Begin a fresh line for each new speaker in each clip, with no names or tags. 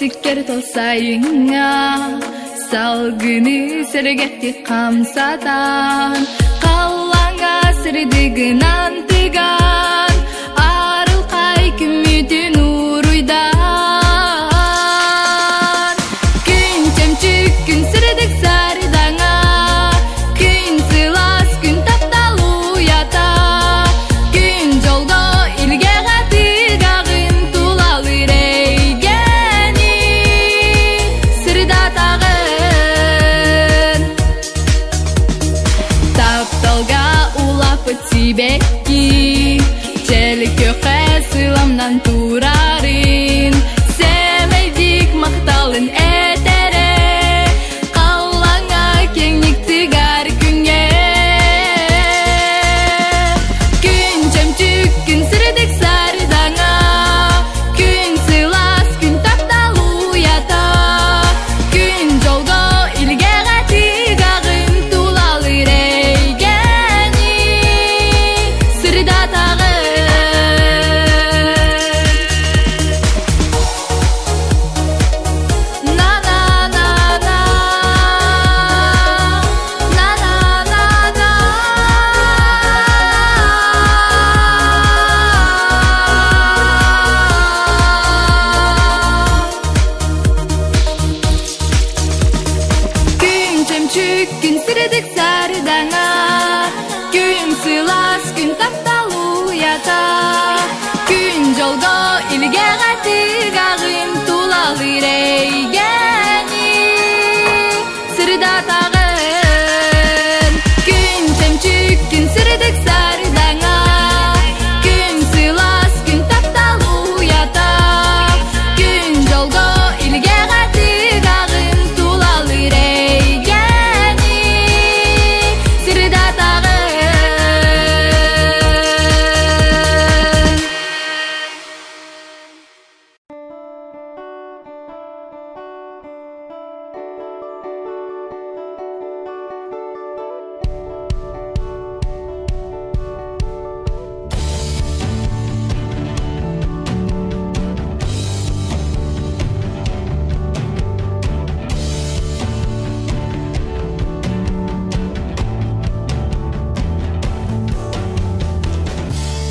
Сиккэр тол сайыҥҥа салгыны сэргэхтик хамсатан, халлааҥҥа сырдыгынан тыган, арылхай күммүтүн уруйдаан. Күн чөмчүк, күн сырдык сардаҥа, күн сылаас, күн таптал уйата, күн дьолго илгэҕэ тыгаҕын тулалыыр эйгэни сырдатаҕын. Тапталга улаппыт сибэкки, чэлкөххө сыламнан турарын, сэмэйдик махталын этэрэ, халлааҥҥа киэҥник тыгар күҥҥэ. Күн чөмчүк, күн сырдык сардаҥа, күн сылаас, күн таптал уйата, күн дьолго илгэҕэ тыгаҕын тулалыыр эйгэни сырдатаҕын. На-на-на-на, на-на-на-на. Күн чөмчүк, күн сырдык сардаҥа, күн сылаас, күн таптал уйата, күн дьолго илгэҕэ тыгаҕын тулалыыр эйгэни сырдатаҕын. Күн чөмчүк, күн сырдык сардаҥа, күн сылаас, күн таптал уйата, күн дьолго илгэҕэ тыгаҕын тулалыыр эйгэни сырдатаҕын.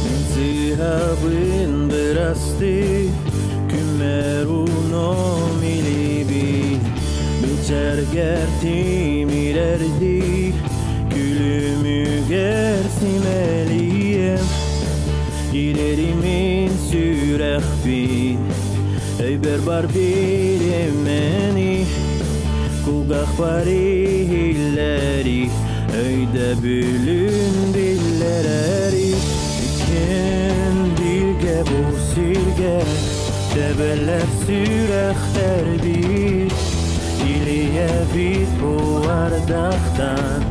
Мин сыыһабын бырастыы, күммэр уном илиибин, Билчэргэр тимирэрдии, күлүмүгэр симэлийэм. Ирэримин сүрэхпин, өйбөр бар биримэни, Кулгахпар иһиллэри, өйдөбүлүн биллэрэри. Иккиэн бииргэ бу сиргэ, тэбэлэр сүрэхтэрбит, Илийэбит бу ардахтан,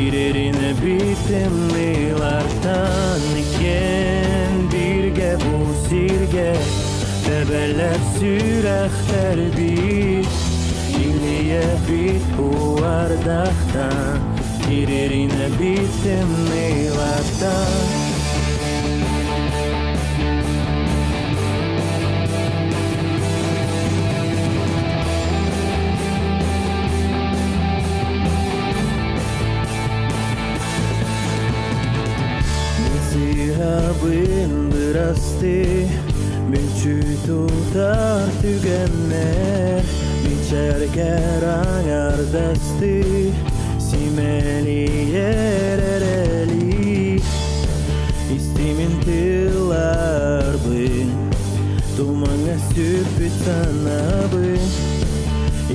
ирэринэбит тымныылартан. Иккиэн бииргэ бу сиргэ, тэбэлэр сүрэхтэрбит, Илийэбит бу ардахтан, ирэринэбит тымныылартан. Мин сыыһабын бырастыы, мүлчү тутар түгэммэр, Мичээргэр аҥардастыы, симэлийэр эрэли. Истимин тылларбын, тумаҥҥа сүппүт санаабын,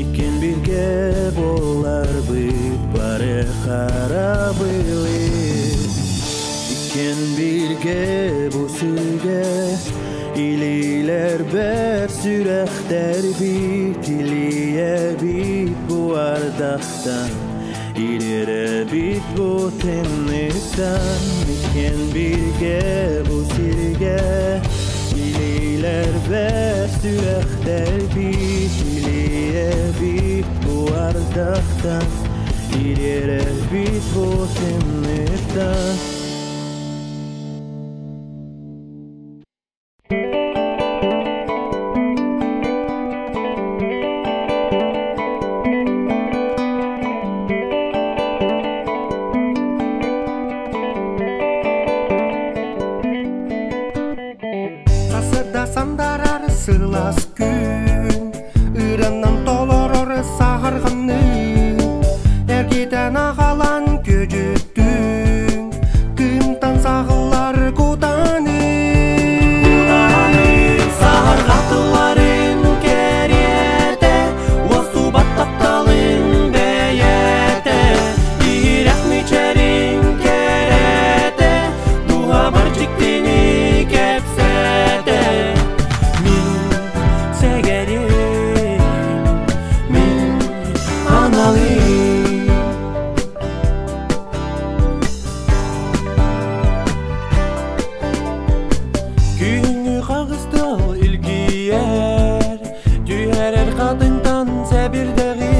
Иккиэн бииргэ буоларбыт бары харабылы. Иккиэн бииргэ бу сиргэ, илиилэрбэр сүрэхтэрбит, Илийэбит бу ардахтан, ириэрэбит бу тымныыттан. Иккиэн бииргэ бу сиргэ, илиилэрбэр сүрэхтэрбит, Илийэбит бу ардахтан, ириэрэбит бу тымныыттан.
Сылаас күн ырыанан толорор саһарҕаны Эргитэн аҕалан күдьүттүҥ Кыымтан саҕыллар кутаны Саһарҕа тылларын кэриэтэ Уостубат тапталын бэйэтэ Иһирэх мичээрин кэрэтэ Дууһабар дьиктини кэпсэтэ Мин сэгэрим, мин аналым. Күһүҥҥү хаҕыстал илгийэр, түһэрэр хатыҥтан сэбирдэҕи,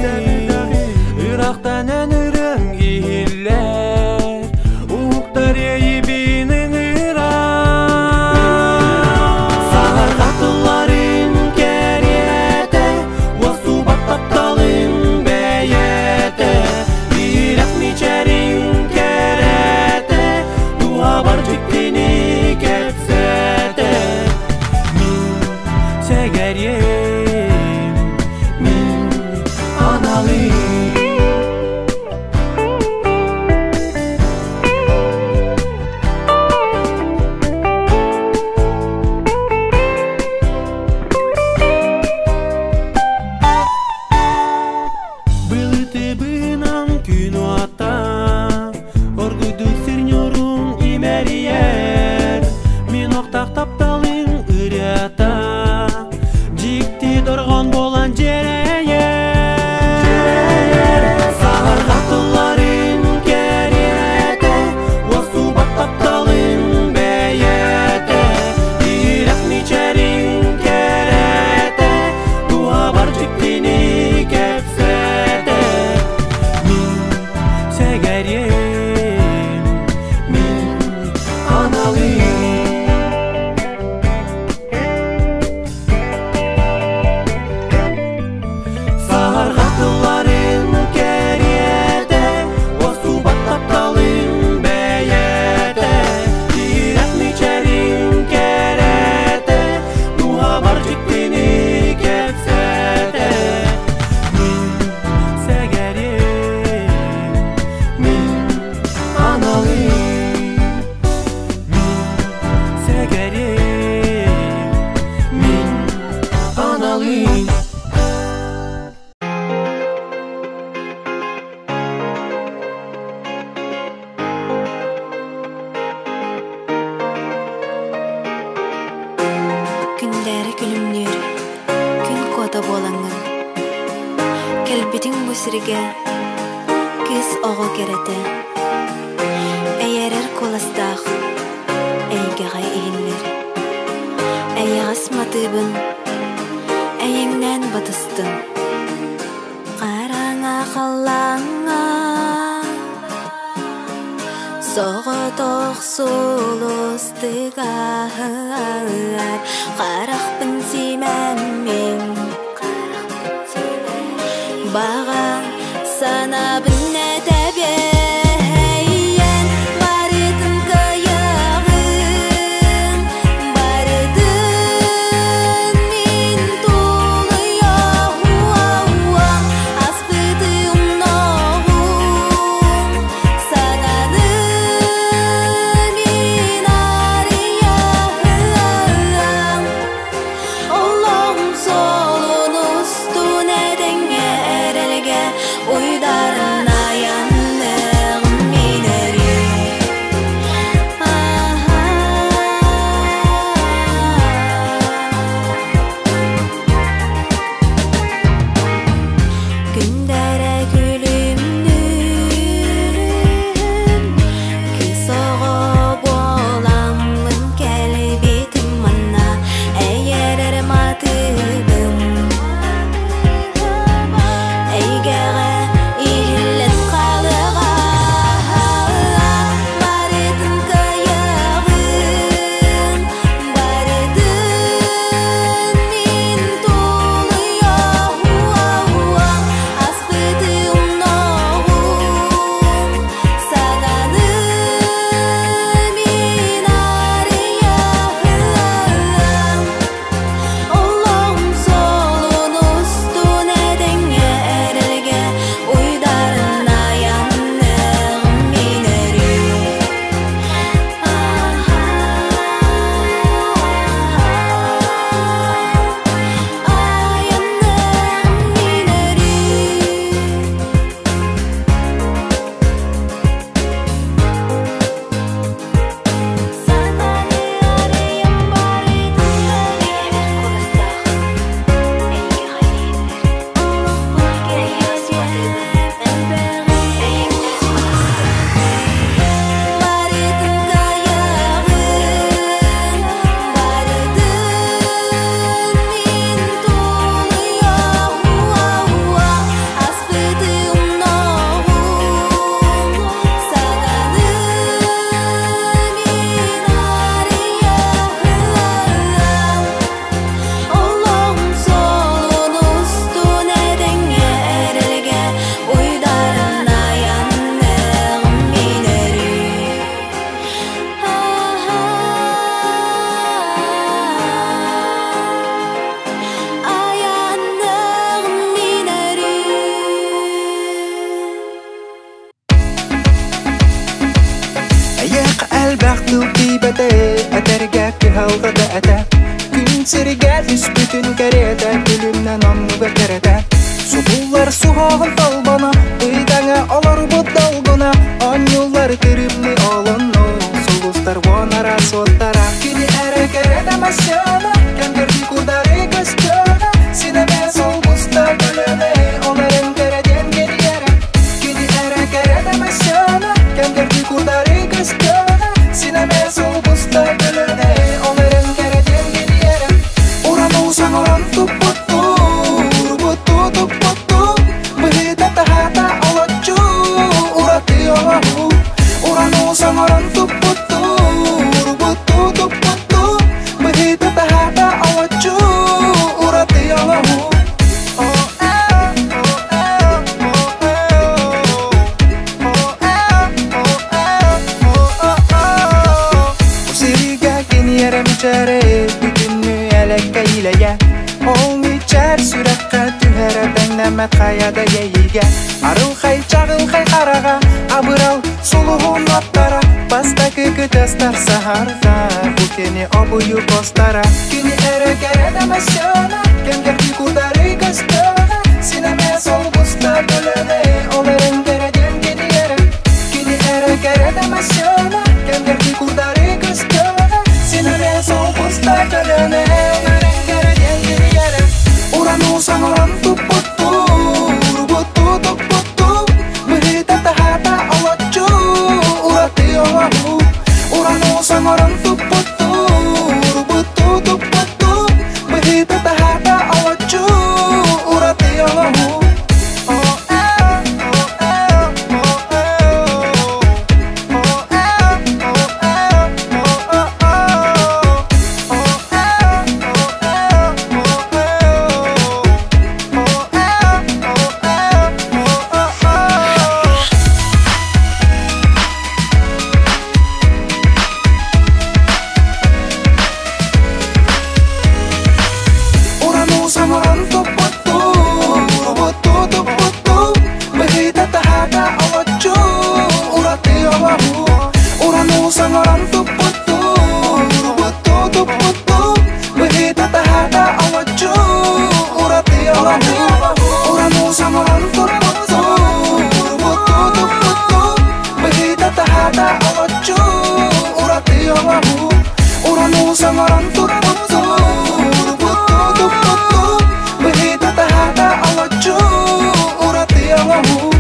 ыраахтан эн ырыаҥ иһиллэр, уһуктар иэйиибин ыҥырар. Саһарҕа тылларын кэриэтэ, уостубат тапталын бэйэтэ, иһирэх мичээрин кэрэтэ, дууһабар дьиктини кэпсэтэ. Мин сэгэриэм, мин аналым. Былыты быһынан күн уота, оргуйдук сир ньуурун имэрийэр, мин охтах тапталым ырыата, дьикти дорҕоон буолан дьиэрэйэр. Саһарҕа тылларын кэриэтэ, уостубат тапталын бэйэтэ, иһирэх мичээрин кэрэтэ, дууһабар дьиктини кэпсэтэ. Мин сэгэриэм, мин аналым. Саһарҕа тылларын кэриэтэ, уостубат тапталын бэйэтэ, иһирэх мичээрин кэрэтэ, дууһабар дьиктини кэпсэтэ. Мин сэгэриэм, мин аналым. Мин сэгэриэм, мин аналым.
Күндээри күлүмнүүр күн куота буолаҥҥын, кэлбитиҥ бу сиргэ кыыс оҕо кэрэтэ, эйээрэр куоластаах эйгэҕэ иһиллэр. Эйэҕэс матыыбын эйэҥнээн батыстын. Хараҥа халлааҥҥа соҕотох сулус тыгар, харахпын симэммин, баҕа санаабын этэбиэйэн, барытын кыайыаҕын, барытын мин тулуйуоҕум, аспыты умнуоҕум, саҥаны мин арыйыам, олоҕум суолун.
көстүбэтэ, этэргэ кыһалҕата этэ. Күн сиргэ түспүтүн кэриэтэ, күлүмнэн оннуга кэрэтэ. Субуллар суһоҕун толбоно, ыйдаҥа олорбут долгуна, оонньууллар тырымны олонно, сулустар уонара суоттара. Кини эрэ кэрэтэ массыана, кэм-кэрдии курдары көстүөҕэ, синэмэ солбуста көлөнө, ол эрэн кэрэтиэн кэриэрэ. Кини эрэ кэрэтэ массыана, кэм-кэрдии курдары көстүөҕэ, синэмэ солбуста көлөнө, ол эрэн кэрэтиэн кэриэрэ. Уран саҥаран туппуттуу, урбуттуу туппуттуу, быһыыта таһаата олоччу, ураты оҥоһуу. Уран саҥаран туппуттуу, урбуттуу туппуттуу, быһыыта таһаата олоччу, ураты оҥоһуу. Сиригэ киниэрэ мичээрэ бүтүннүү элеккэ илэйэ. Ол мичээр сүрэххэ түһэрэ тэҥнэммэт хайа да иэйиигэ. Арылхай чаҕылхай хараҕа, абырал сулуһун оттара, бастакы кытастар саһарга, бу кини обуйу постара. Кини эрэ кэрэтэ массыана, кэм-кэрдии курдары көстүөҕэ, синэмэ солбуста көлөнө, ол эрэн кэрэтиэн киниэрэ. Кини эрэ кэрэтэ массыана, кэм-кэрдии курдары көстүөҕэ, синэмэ солбуста көлөнө, ол эрэн кэрэтиэн киниэрэ. Уран саҥаран туппуттуу, урбуттуу туппуттуу, быһыыта таһаата олоччу, ураты оҥоһуу. Уран саҥаран туппуттуу, урбуттуу туппуттуу, быһыыта таһаата олоччу, ураты оҥоһуу. Уран саҥаран туппуттуу, урбуттуу туппуттуу, быһыыта таһаата олоччу, ураты оҥоһуу. Уран саҥаран туппуттуу, урбуттуу туппуттуу, быһыыта таһаата олоччу, ураты оҥоһуу. Уран саҥаран туппуттуу, урбуттуу туппуттуу, быһыыта таһаата олоччу, ураты оҥоһуу. Уран саҥаран туппуттуу, урбуттуу туппуттуу, быһыыта таһаата олоччу, ураты оҥоһуу.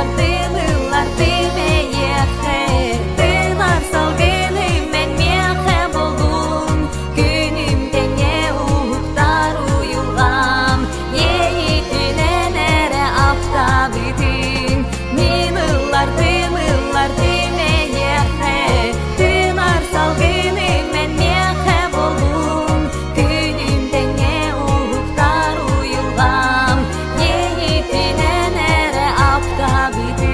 Ыллардым, ыллардым эйиэхэ, Тыынар салгыным эн миэхэ буоллун, Күнүм тэҥэ уһуктар уйулҕам, Иэйиитинэн эрэ аптаабытым. Мин ыллардым, ыллардым эйиэхэ, Тыынар салгыным эн миэхэ буоллун, Күнүм тэҥэ уһуктар уйулҕам, Иэйиитинэн эрэ аптаабытым.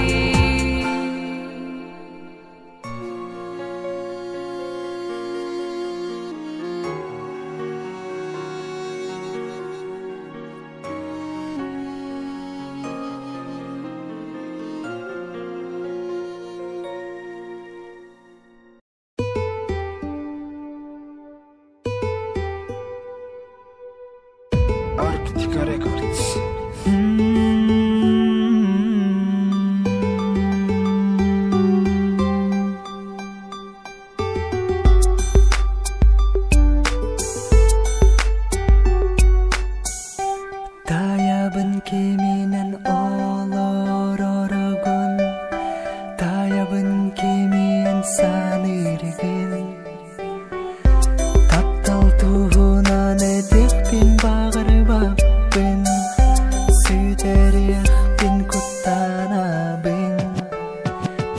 Arctica Records.
Таябын киминэн олороргун, Таябын кимиэн саныыргын. Таптал туһунан этихпин баҕарбаппын, Сүтэриэхпин куттанабын.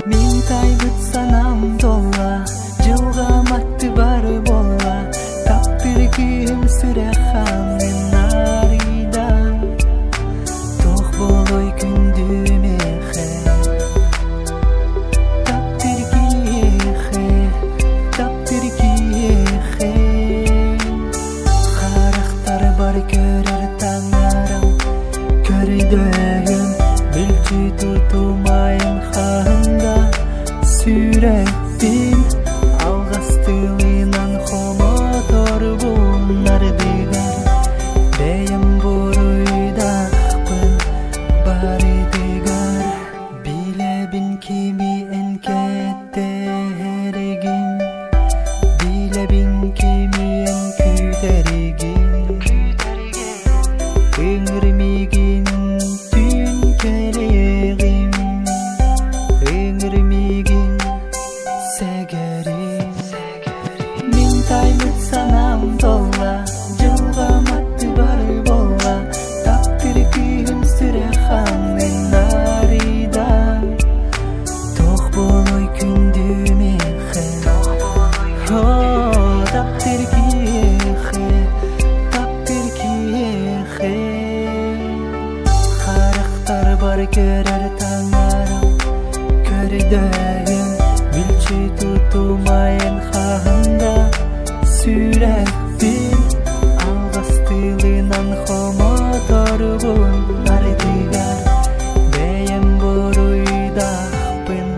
Мин тайбыт санаам туолла, Дьылҕам аттыбар буолла, Таптыыр киһим сүрэх аннын арыйда. Туох буолуой күндү миэхэ, Таптыыр киһиэхэ, таптыыр киһиэхэ. Харахтарбар көрөр таҥарам, Көрдөһүм, мүлчү тутумайын хаһан да Сүрэхпин алҕас тылынан хомоторбун ардыгар Бэйэм буруйдаахпын барытыгар. Билэбин кими эн кэтэһэригин, Билэбин кими эн күүтэригин. Ыҥыр миигин түүн кэлиэҕим, Ыҥыр миигин сэгэрим. Мин тайбыт санаам туолла, Дьылҕам аттыбар буолла, Таптыыр кыыһым сүрэх аннын арыйда. Туох буолуой күндү миэхэ, Оо, таптыыр киһиэхэ, таптыыр киһиэхэ. Харахтарбар көрөр таҥарам, Көрдөһүм, мүлчү тутумайын хаһан да Сүрэхпин алҕас тылынан хомоторбун ардыгар Бэйэм буруйдаахпын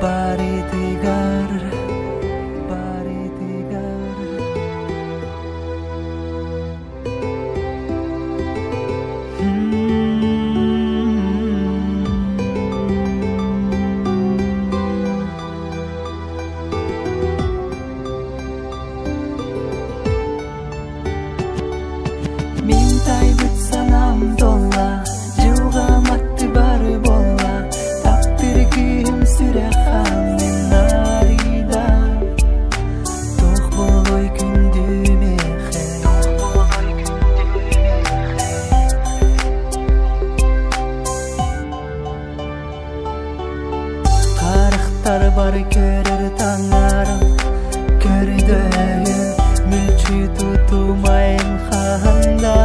барытыгар, барытыгар. Мин тайбыт санаам туолла, Дьылҕам аттыбар буолла, Таптыыр кыыһым сүрэх аннын арыйда. Туох буолуой күндү миэхэ, Харахтарбар көрөр таҥарам, Көрдөһүм, мүлчү тутумайын хаһан да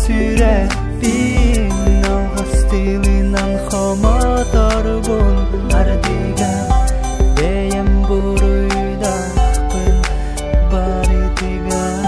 Сүрэхпин алҕас тылынан хомоторбун ардыгар Бэйэм буруйдаахпын барытыгар.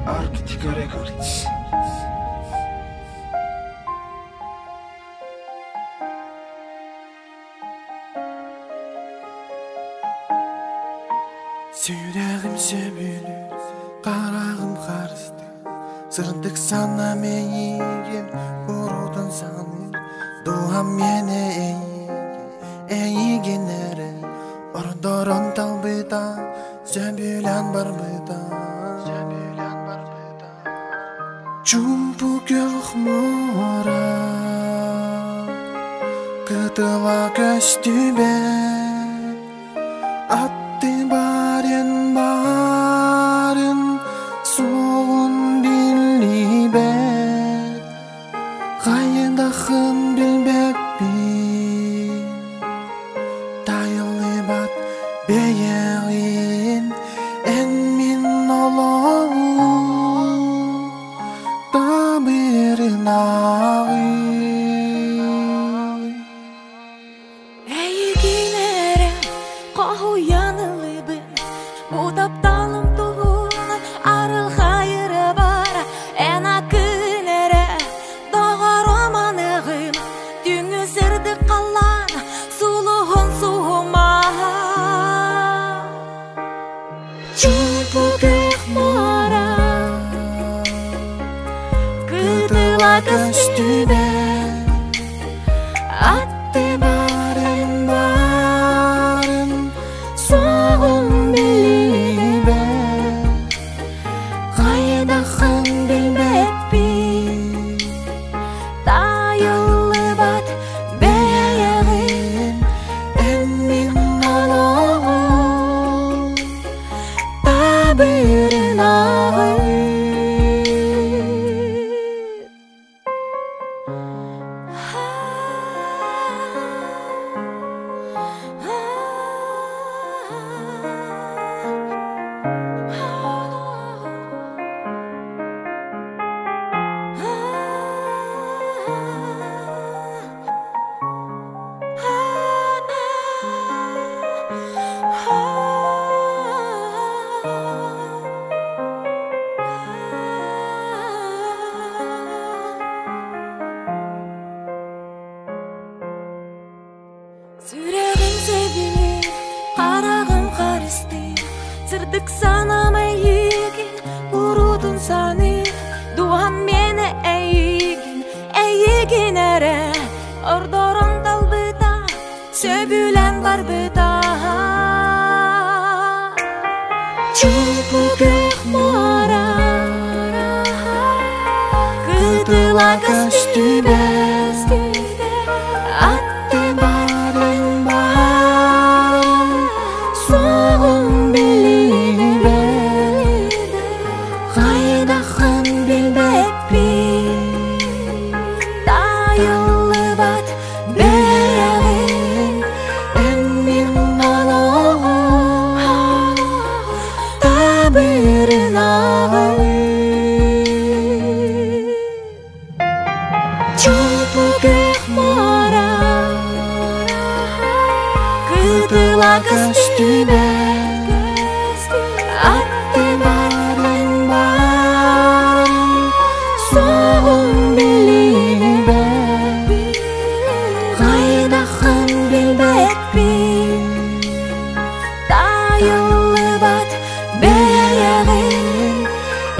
Arctica Records.
Сүрэҕим сөбүлүүр, хараҕым харыстыыр, Сырдык санаам эйигин куруутун саныыр, Дууһам миэнэ эйигин, эйигин эрэ Ордорон талбыта, сөбүлээн барбыта Сөбүлээн барбыта Чуумпу күөх муора Кытыла көстүбэт Аттыбарын баарын суоҕун биллибэт Хайдахын билбэппин Тайыллыбат бэйэҕин эн мин олоҕум Табырынааҕый
Эйигин эрэ хоһуйан ыллыыбын, бу тапталым туһунан арылхайыры бар. Эн акын эрэ доҕорум аныгым, түүҥҥү сырдык халлаан сулуһун суһума. Чуумпу күөх муора кытыла
Кытыла
көстүбэт,
көстүбэт
аттыбар
Аттыбарын баарын
суоҕун
суоҕун
биллибэт,
биллибэт
хайдахын
Хайдахын
билбэппин,
билбэппин
таайыллыбат
Тайыллыбат
бэйэҕин
бэйэҕин эн
мин
мин
олоҕум
олоҕум
табырынааҕын.
Табырынааҕый
Сүрэҕим сөбүлүүр, хараҕым харыстыыр, сырдык санаам эйигин куруутун саныыр, дууһам миэнэ эйигин, эйигин эрэ ордорон талбыта, сөбүлээн барбыта.
Чуумпу
Чуумпу
күөх
күөх
муора
муора кытыла
Кытыла
көстүбэт,
көстүбэт
аттыбар
Аттыбарын баарын
суоҕун
суоҕун
биллибэт,
биллибэт
хайдахын
Хайдахын
билбэппин,
билбэппин
таайыллыбат
Тайыллыбат
бэйэҕин
бэйэҕин эн
мин
мин
олоҕум
олоҕум
табырынааҕын.
Табырынааҕый
Чуумпу
Чуумпу
күөх
күөх
муора
муора
кытыла
Кытыла
көстүбэт,
көстүбэт
аттыбар
Аттыбарын баарын
суоҕун
суоҕун
биллибэт,
биллибэт
хайдахын
Хайдахын
билбэппин,
билбэппин
таайыллыбат
Тайыллыбат
бэйэҕин
бэйэҕин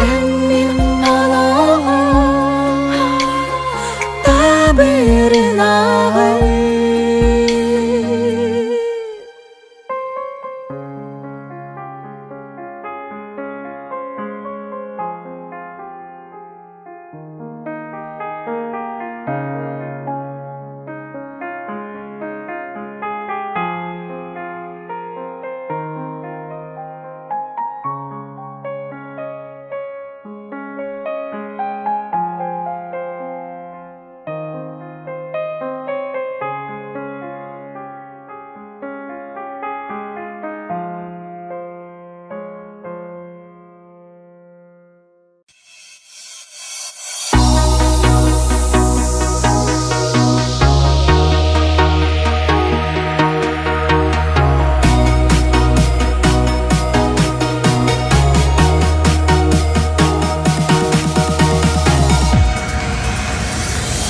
эн
эн
мин
мин
олоҕум
олоҕум
табырынааҕын.
Табырынааҕый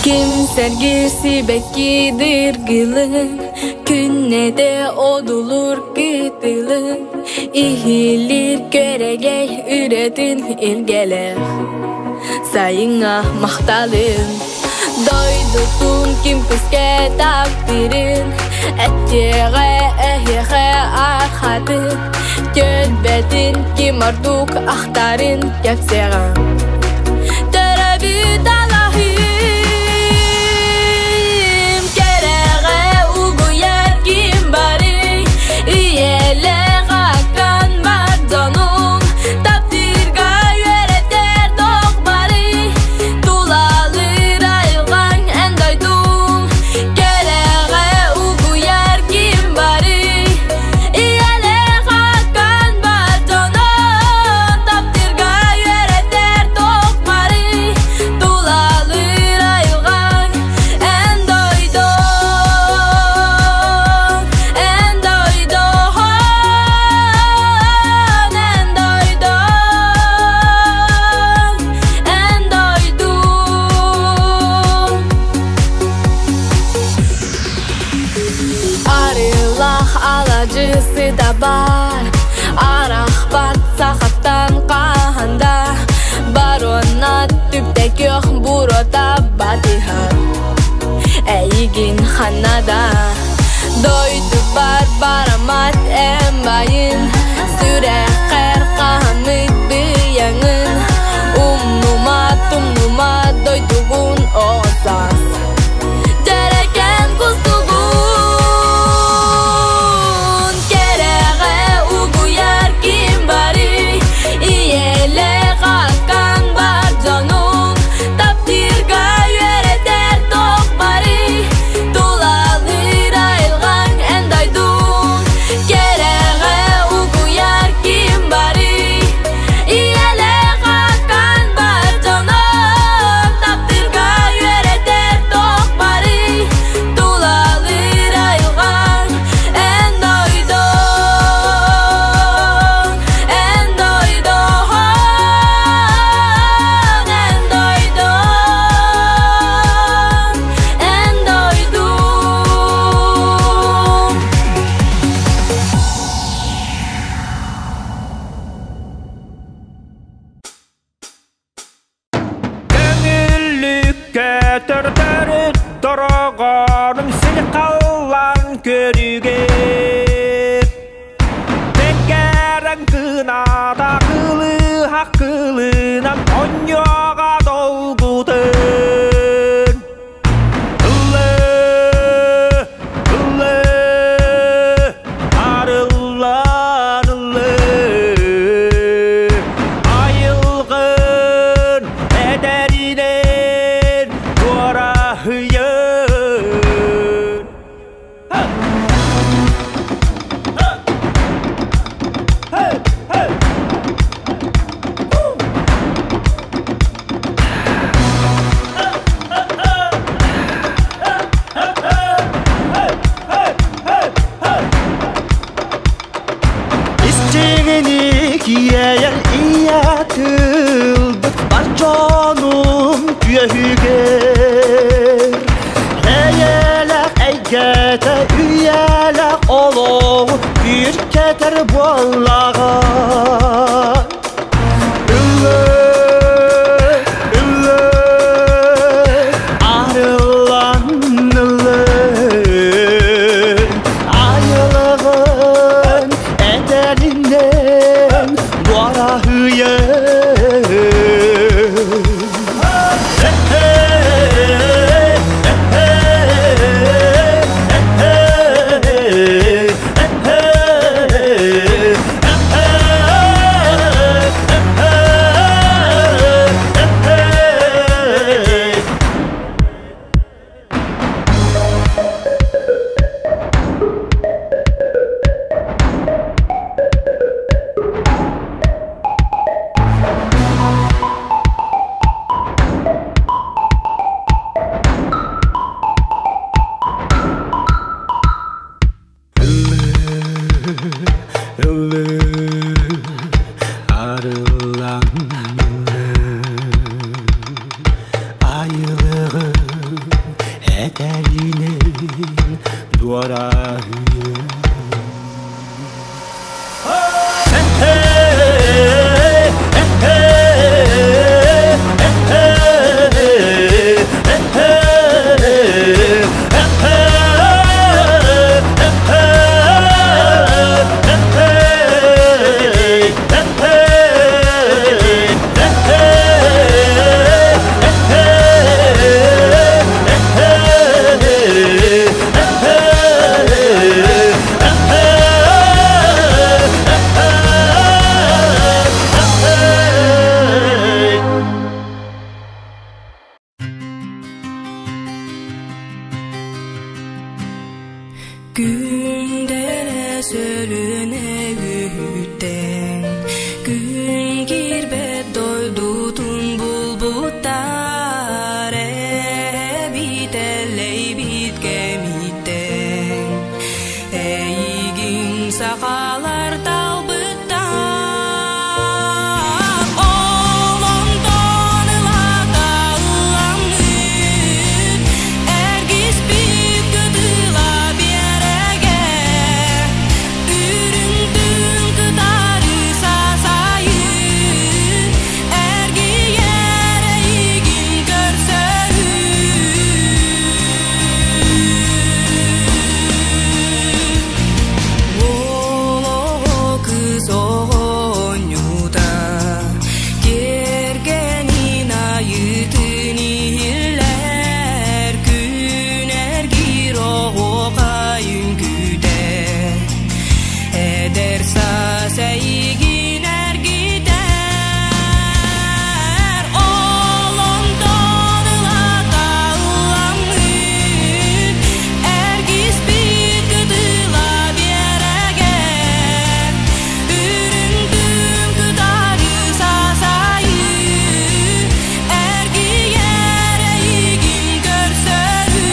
Ким сэргиир сибэкки дыргылын, Күннэтэ одулуур кытылын, Иһиллиир күөрэгэй ырыатын илгэлээх Сайыҥҥа махталын. Дойдутун ким күүскэ таптыырын, Этиэҕэ эһиэхэ архатын, Түөлбэтин ким ордук ахтарын кэпсиэҕэ. Төрөөбүт алаһым кэрэҕэ угуйар ким барый? Ийэлээх аккан бар дьонуҥ таптыырга үөрэтэр туох барый? Тулалыыр айылҕаҥ эн дойдуҥ кэрэҕэ угуйар ким барый? Ийэлээх аккан бар дьонуҥ таптыырга үөрэтэр туох барый? Тулалыыр айылҕаҥ эн дойдуҥ, эн дойдуҥ, эн дойдуҥ, эн дойдуҥ. Арыылаах алаадьы сыта баар, арахпат сахаттан хаһан да барона түптэ күөх буруота батыһар. Эйигин ханна да дойдубар бараммат эн байын, сүрэххэр хаһаммыт быйаҥын. Умнума, тумнума дойдугун оҕо саас. Дьэрэкээн кустугун кэрэҕэ угуйар ким барый? Ийэлээх аккаҥ бар дьонуҥ таптыырга үөрэтэр туох барый? Тулалыыр айылҕаҥ эн дойдуҥ кэрэҕэ угуйар ким барый? Ийэлээх аккаҥ бар дьонуҥ таптыырга үөрэтэр туох барый? Тулалыыр айылҕаҥ эн дойдуҥ, эн дойдуҥ, эн дойдуҥ, эн дойдуҥ.
Көңүллүккэ төртөрүт дороҕорум сир халлаан көрүгэр Тэккэрэн кыната кылыһах кылынан онньуоҕа долгутун Ыллы, ыллы, арыллан ыллы Айылгын эдэринэн туораһыйын. Истиҥиник иэйэр ийэ тылбыт бар дьонум түөһүгэр Эйэлэх эйгэтэ үйэлэх олоҕу күүркэтэр буоллаҕа. Ыллы, ыллы, арыллан ыллы, айылыгын эдэринэн дуораһыйын. Этэринэн дуораһыйан
Күндэлэ сөлүнэ үһүттэн Күн киирбэт дойдутун булбуттар Эбитэлэйбит кэмиттэн Эйигин сахалар талбыттар Ол онтон ыла талламмыт Эргиспит кытыла биэрэгэ Үрүҥ түн кытары сасайыы Эргийэр эйигин көрсөрүү Олоҕо кыыс оҕонньута Тиэргэнин айыытын иһиллэр Күн эргиир оһуохай үҥкүүтэ Эдэр саас эйигин эргитэр Ол онтон ыла талламмыт Эргиспит кытыла биэрэгэ Үрүҥ түн кытары сасайыы Эргийэр эйигин көрсөрүү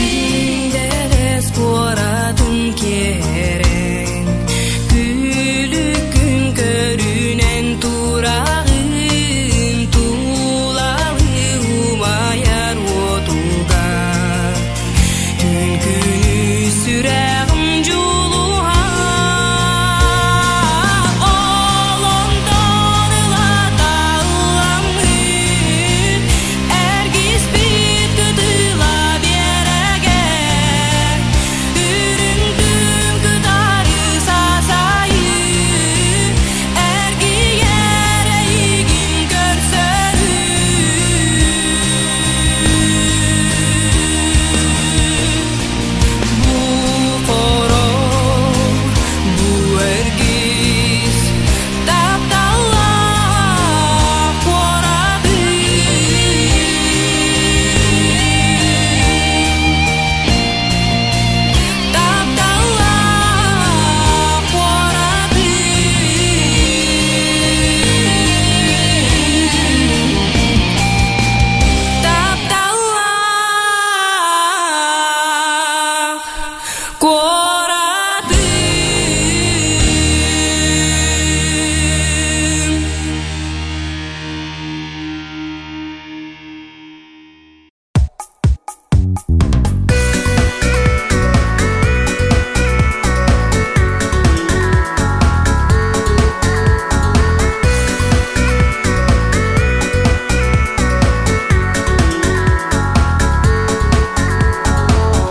Күндэлэс куоратын киэрэн Күлүкүн көрүнэн тураҕын Тулалыы умайар уотугар Түн күнү сүрэҕим дьулуһар Ол онтон ыла талламмыт Эргиспит кытыла биэрэгэ Үрүҥ түн кытары сасайыы Эргийэр эйигин көрсөрүү Бу хоро, бу эргис Тапталлаах куоратым Тапталлаах куоратым Тапталлаах куоратым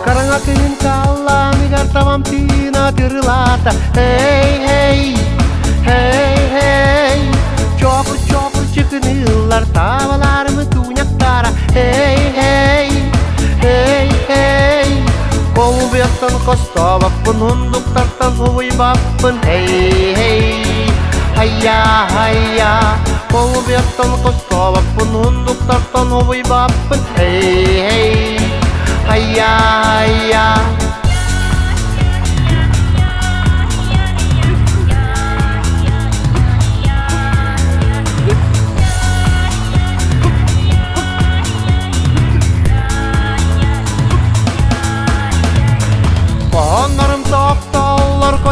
Караңа күн талламыгар табам тыына тырылата Эй, эй, эй, эй Чопур, чопур чыкынылар табаларымы туняктара Эй, эй, эй, эй Колубияттан костобаппын, ундуктартан хувуйбаппын Эй, эй, хайя, хайя Колубияттан костобаппын, ундуктартан хувуйбаппын Эй, эй, хайя, хайя.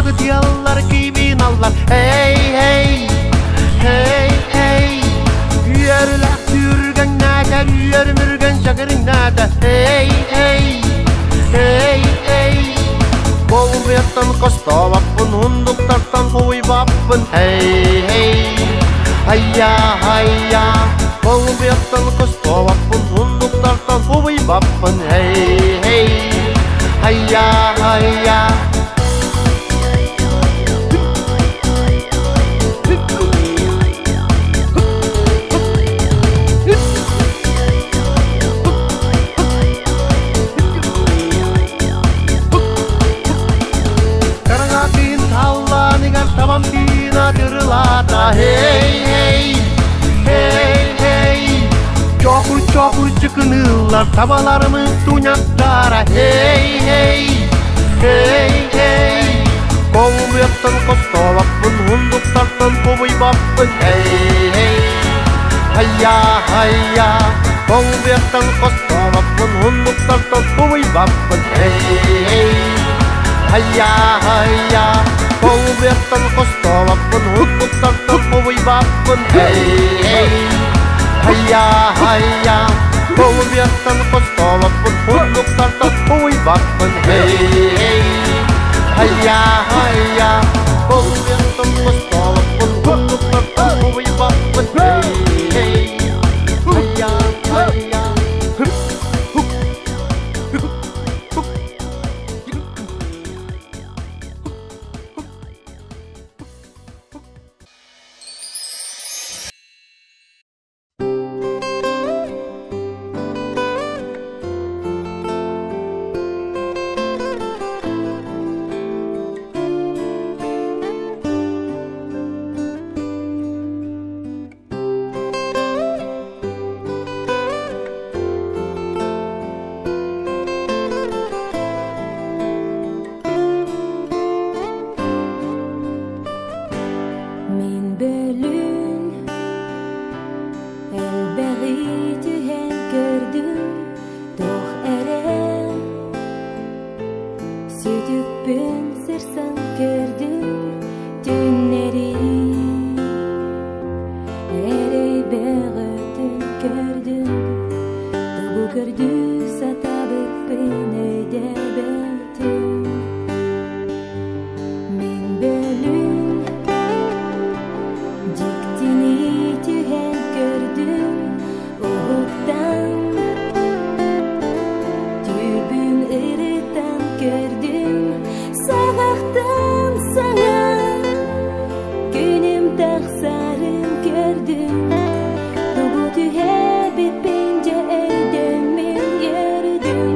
Ытыаллар кибиналлар Эй, эй, эй, эй Үөрүлээх түргэҥнээтэ Үөр мүргэн чакырыҥнаата Эй, эй, эй, эй Болбуйаттан хостообоппун Ундуктартан хубуйбаппын Эй, эй, хайя, хайя Болбуйаттан хостообоппун Ундуктартан хубуйбаппын Эй, эй, хайя, хайя Караңатын талланыгар табам тыына тырылата Эй, эй, эй, эй Чокур, чокур чыкынылар табаларымын туняктара Эй, эй, эй, эй Коңуяттан костобаппын, ундуктартан кубуйбаппын Эй, эй, хайя, хайя Коңуяттан костобаппын, ундуктартан кубуйбаппын Эй, эй, хайя, хайя Коңуяттан костобаппын, ундуктартан кубуйбаппын Эй, эй, хайя, хайя Коңуяттан костобаппын, ундуктартан кубуйбаппын Эй, эй, хайя, хайя Коңуяттан костобаппын, ундуктартан кубуйбаппын Эй, эй, хайя, хайя
Мен бөлүн элбэҕи түһэн көрдүм туох эрэ сүтүкпүн сырсан көрдүм түннэри эрэй бөҕөтүн көрдүм тугу көрдүү сатабыппын өйдөбөтүм Мен бөлүн Дьиктини түһэн көрдүм уһуктан Түүрбүн ырытан көрдүм саҕахтан саҥа Күнүм тахсарын көрдүм тугу түһэбиппин дьэ өйдөммүн үөрдүм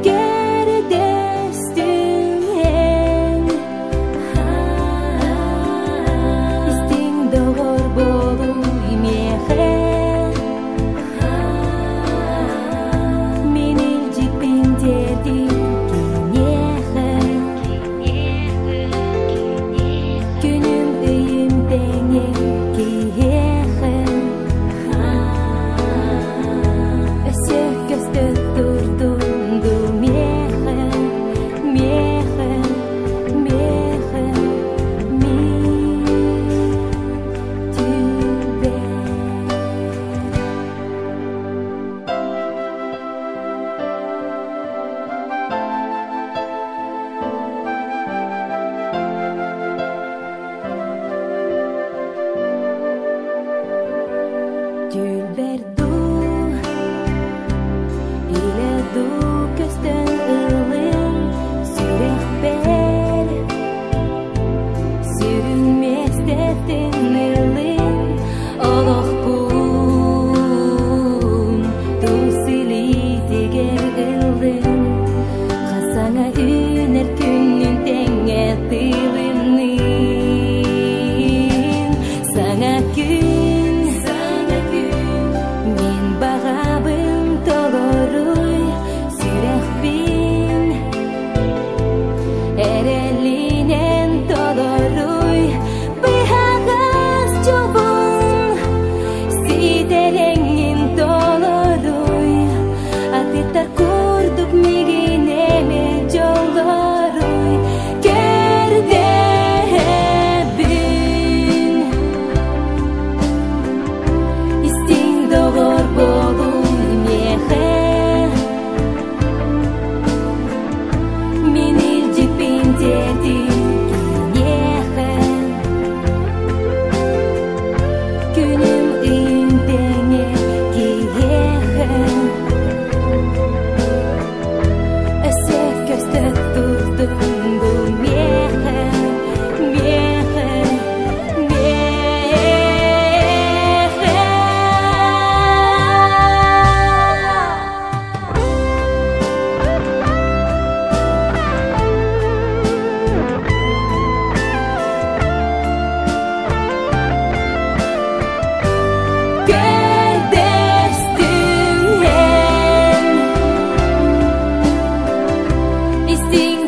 Көрдөстүм эн Истиҥ доҕор буолуй миэхэ Мин илдьиппин тиэрдин киниэхэ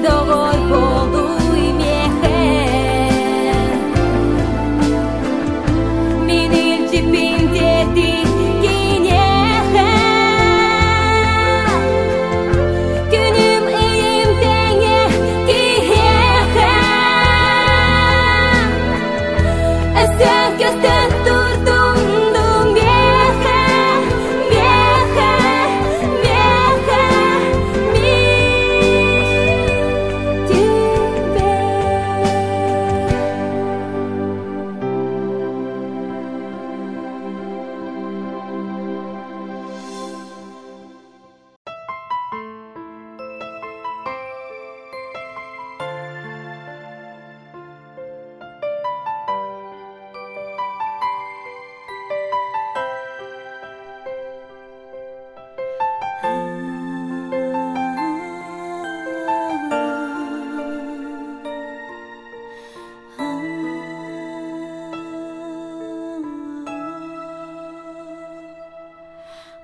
доҕор буолууй миэхэ. Мин илдьиппин тиэрдий киниэхэ. Күнүм ыйым тэҥэ киһиэхэ. Өссө көстөн турдум дуу миэхэ, миэхэ, миэхэ, мин түүлбэр.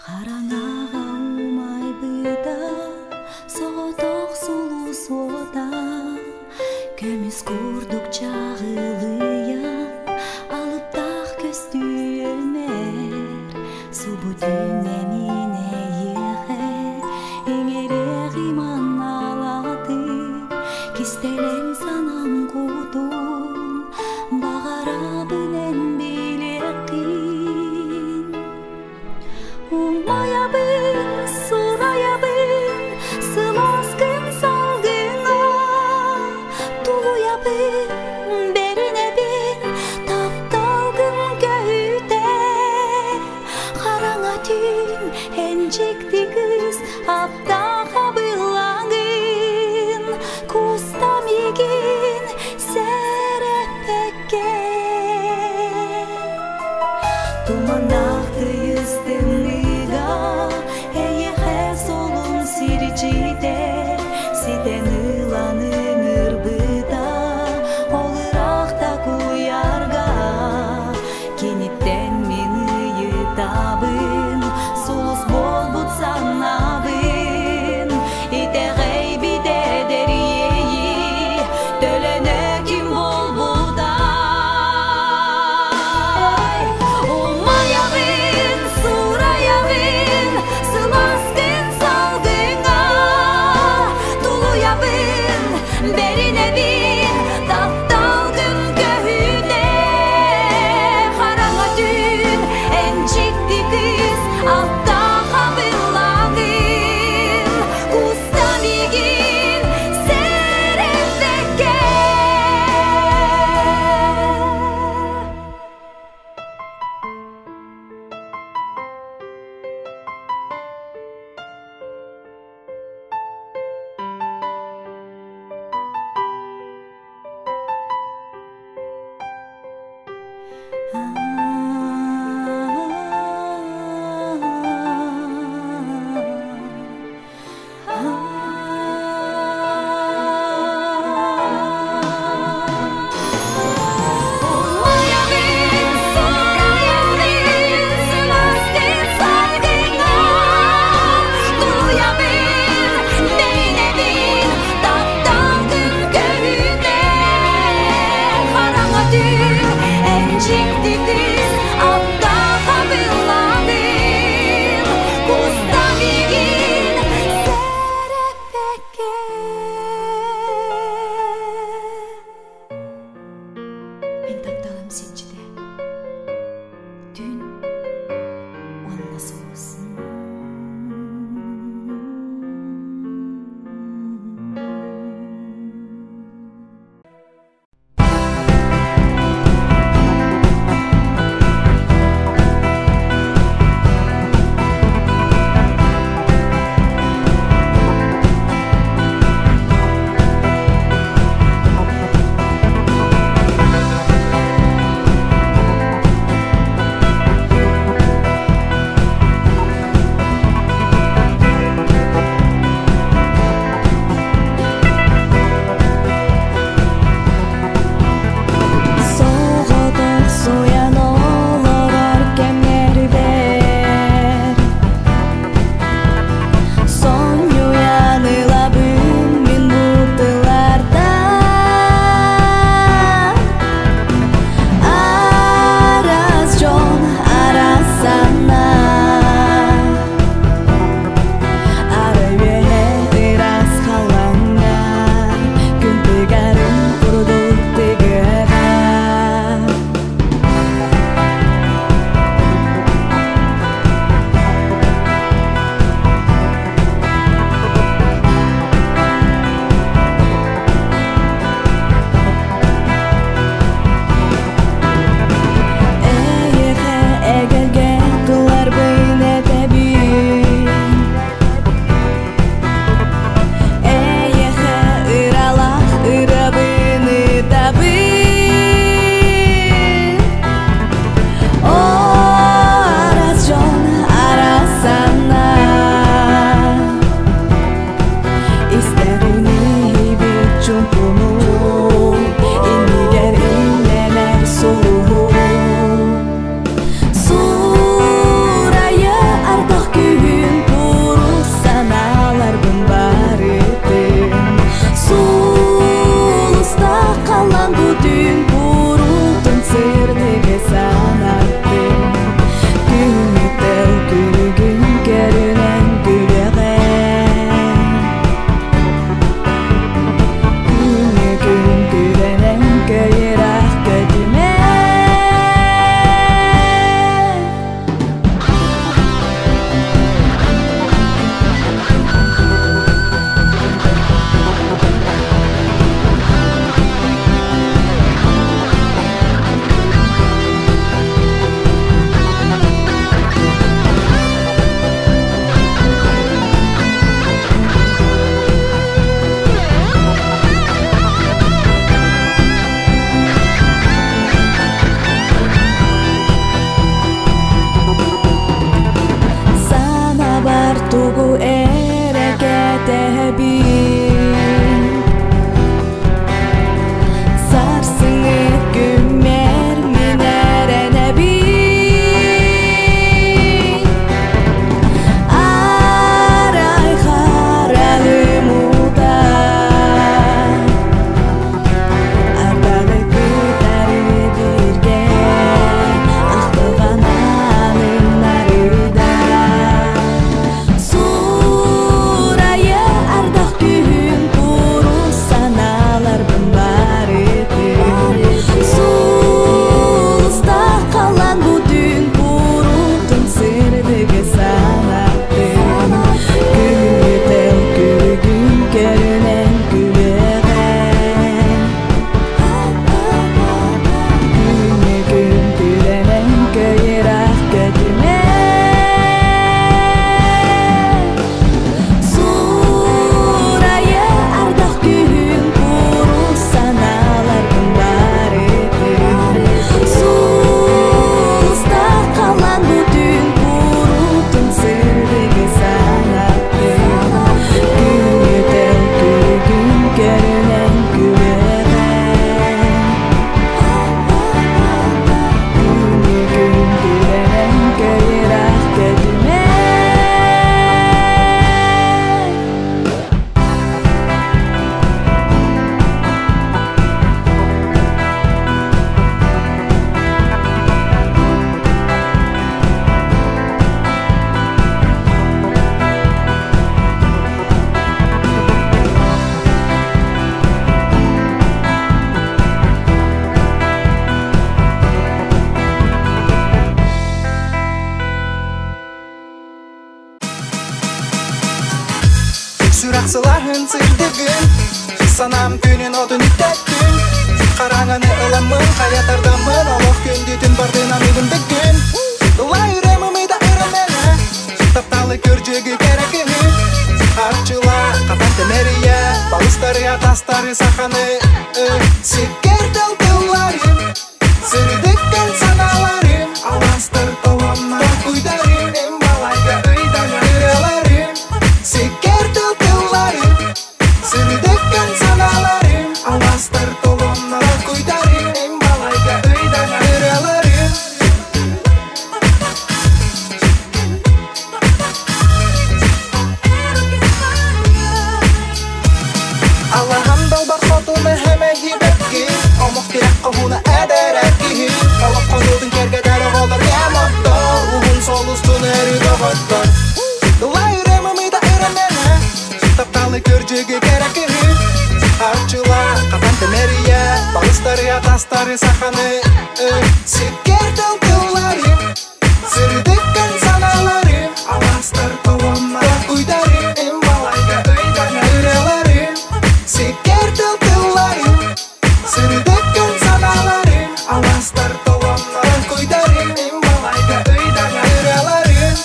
Хараҥаҕа умайбыта соҕотох сулус уота көмүс курдук чаҕылыйан алыптаах көстүүмэр субу түүнэмин эйиэхэ иҥэриэҕим аналатыы кистэлэҥ санаам кутун баҕарабын эн билиэххин. Умайабын, сурайабын, сылааскын салгыҥҥа тулуйабын, бэринэбин, тапталгын көһүтэ. Хараҥа түүн эн дьикти кыыс аптаах абылаҥын куста миигин.
Қалан бүтін бұрутын сырдығы санаттым. Күнүтел күлүгүн көрүнэн күлэҕэн. Күнүгүн күрэнэн көйрах көтүмэн. Санабар тугу эрекетебин. Сарсыңы күммер минеренебин. Арай харагым ута. Ардагы күтәрі бирге Ақтылған арыда. Сурайы ардақ күйін бұру саналарбын барытын. Сулыста қалан бүтін бұрутын сырдығы санаттым. Күнүтел күлүгүн көрүнэн күлэҕэн. Күнүгүн күрэнэн көйрах көтүмэн. Сурайы ардақ күйін бұру саналарбын барытын. Сулыста қалан бүтін бұрутын сырдығы санаттым. Күнүтел күлүгүн көрүнэн күлэҕэн. Күнүгүн күрэнэн көйрах көтүмэн.
Сүрәк сылаһын сырдыгын, Санам күнін отын үттәттін. Қараңаны ыламын, хаятардамын, Олох күндүтүн бардын аныгын бүгүн. Лайрымымы да ырымена, Тапталы көржүгү керекини. Арчыла, катан темерия, Балыстары атастары саханы. Сиккер тылтылларым, Сырдыккан саналарым, Аластар толонна куйдарым, Эм балайга ыйдан ыраларым. Сиккер тылтылларым, Сырдыккан саналарым, Аластар толонна куйдарым, Эм балайга ыйдан ыраларым. Аллахам далбар хотуна хэмэхи бэкки, Омох тирек кохуна эдэрекки. Олох конутун кергедер оголор ямотто, Уһун солустун эри доҕоттор. Лайрымымы да ырымена, Тапталы көржүгү керекиһи. Арчыла, катан темерия, Балыстары атастары саханы. Сиккер тылтылларым, Сырдыккан саналарым, Аластар толонна куйдарым, Эм балайга ыйдан ыраларым. Сиккер тылтылларым, Сырдыккан саналарым, Аластар толонна куйдарым, Эм балайга ыйдан ыраларым.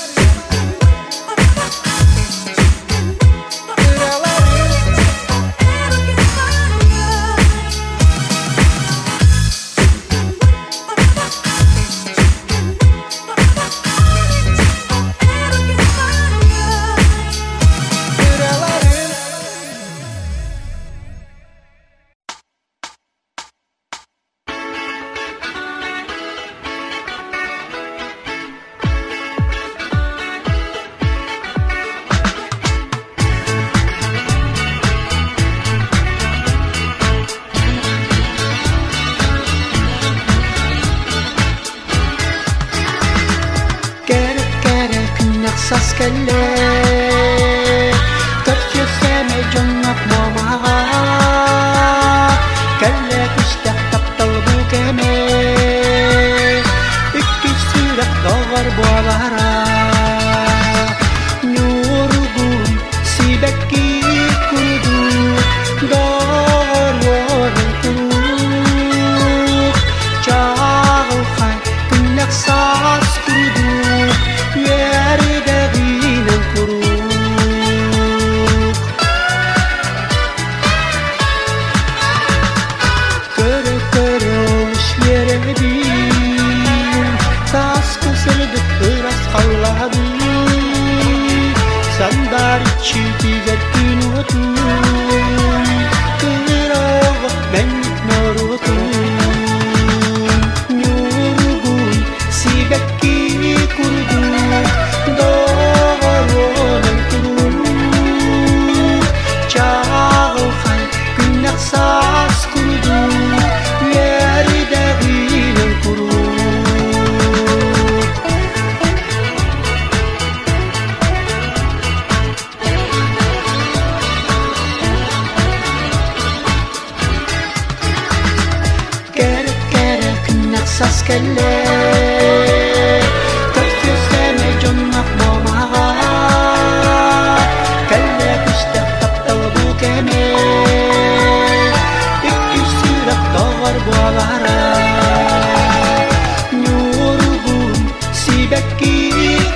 Ыраларым.
кэллэ Көрсө сэмэй дьоннох буомаҕа Кэллэ күстэх таптал бу кэмэ Иккис сүрэх доҕор буолара Ньургун сибэкки курдук доҕор уорун куруук Чаҕылхай күннэх саас курдук үөрдэҕинэн куруук Көрө-көрө олус үөрэбин Сааскы сырдык ырас халлаабын Сандаарыччытыгар күн уотун Кыраҕа мэник норуотун Ньургун сибэкки курдук доҕоруонан куруук Чаҕылхай күннэх саас курдук үөрдэҕинэн куруук Кэрэ кэрэ күннэх саас кэллэ Көрсө сэмэй дьоннох буомаҕа Кэллэ күстэх таптал бу кэмэ Иккис сүрэх доҕор буолара Ньургун сибэкки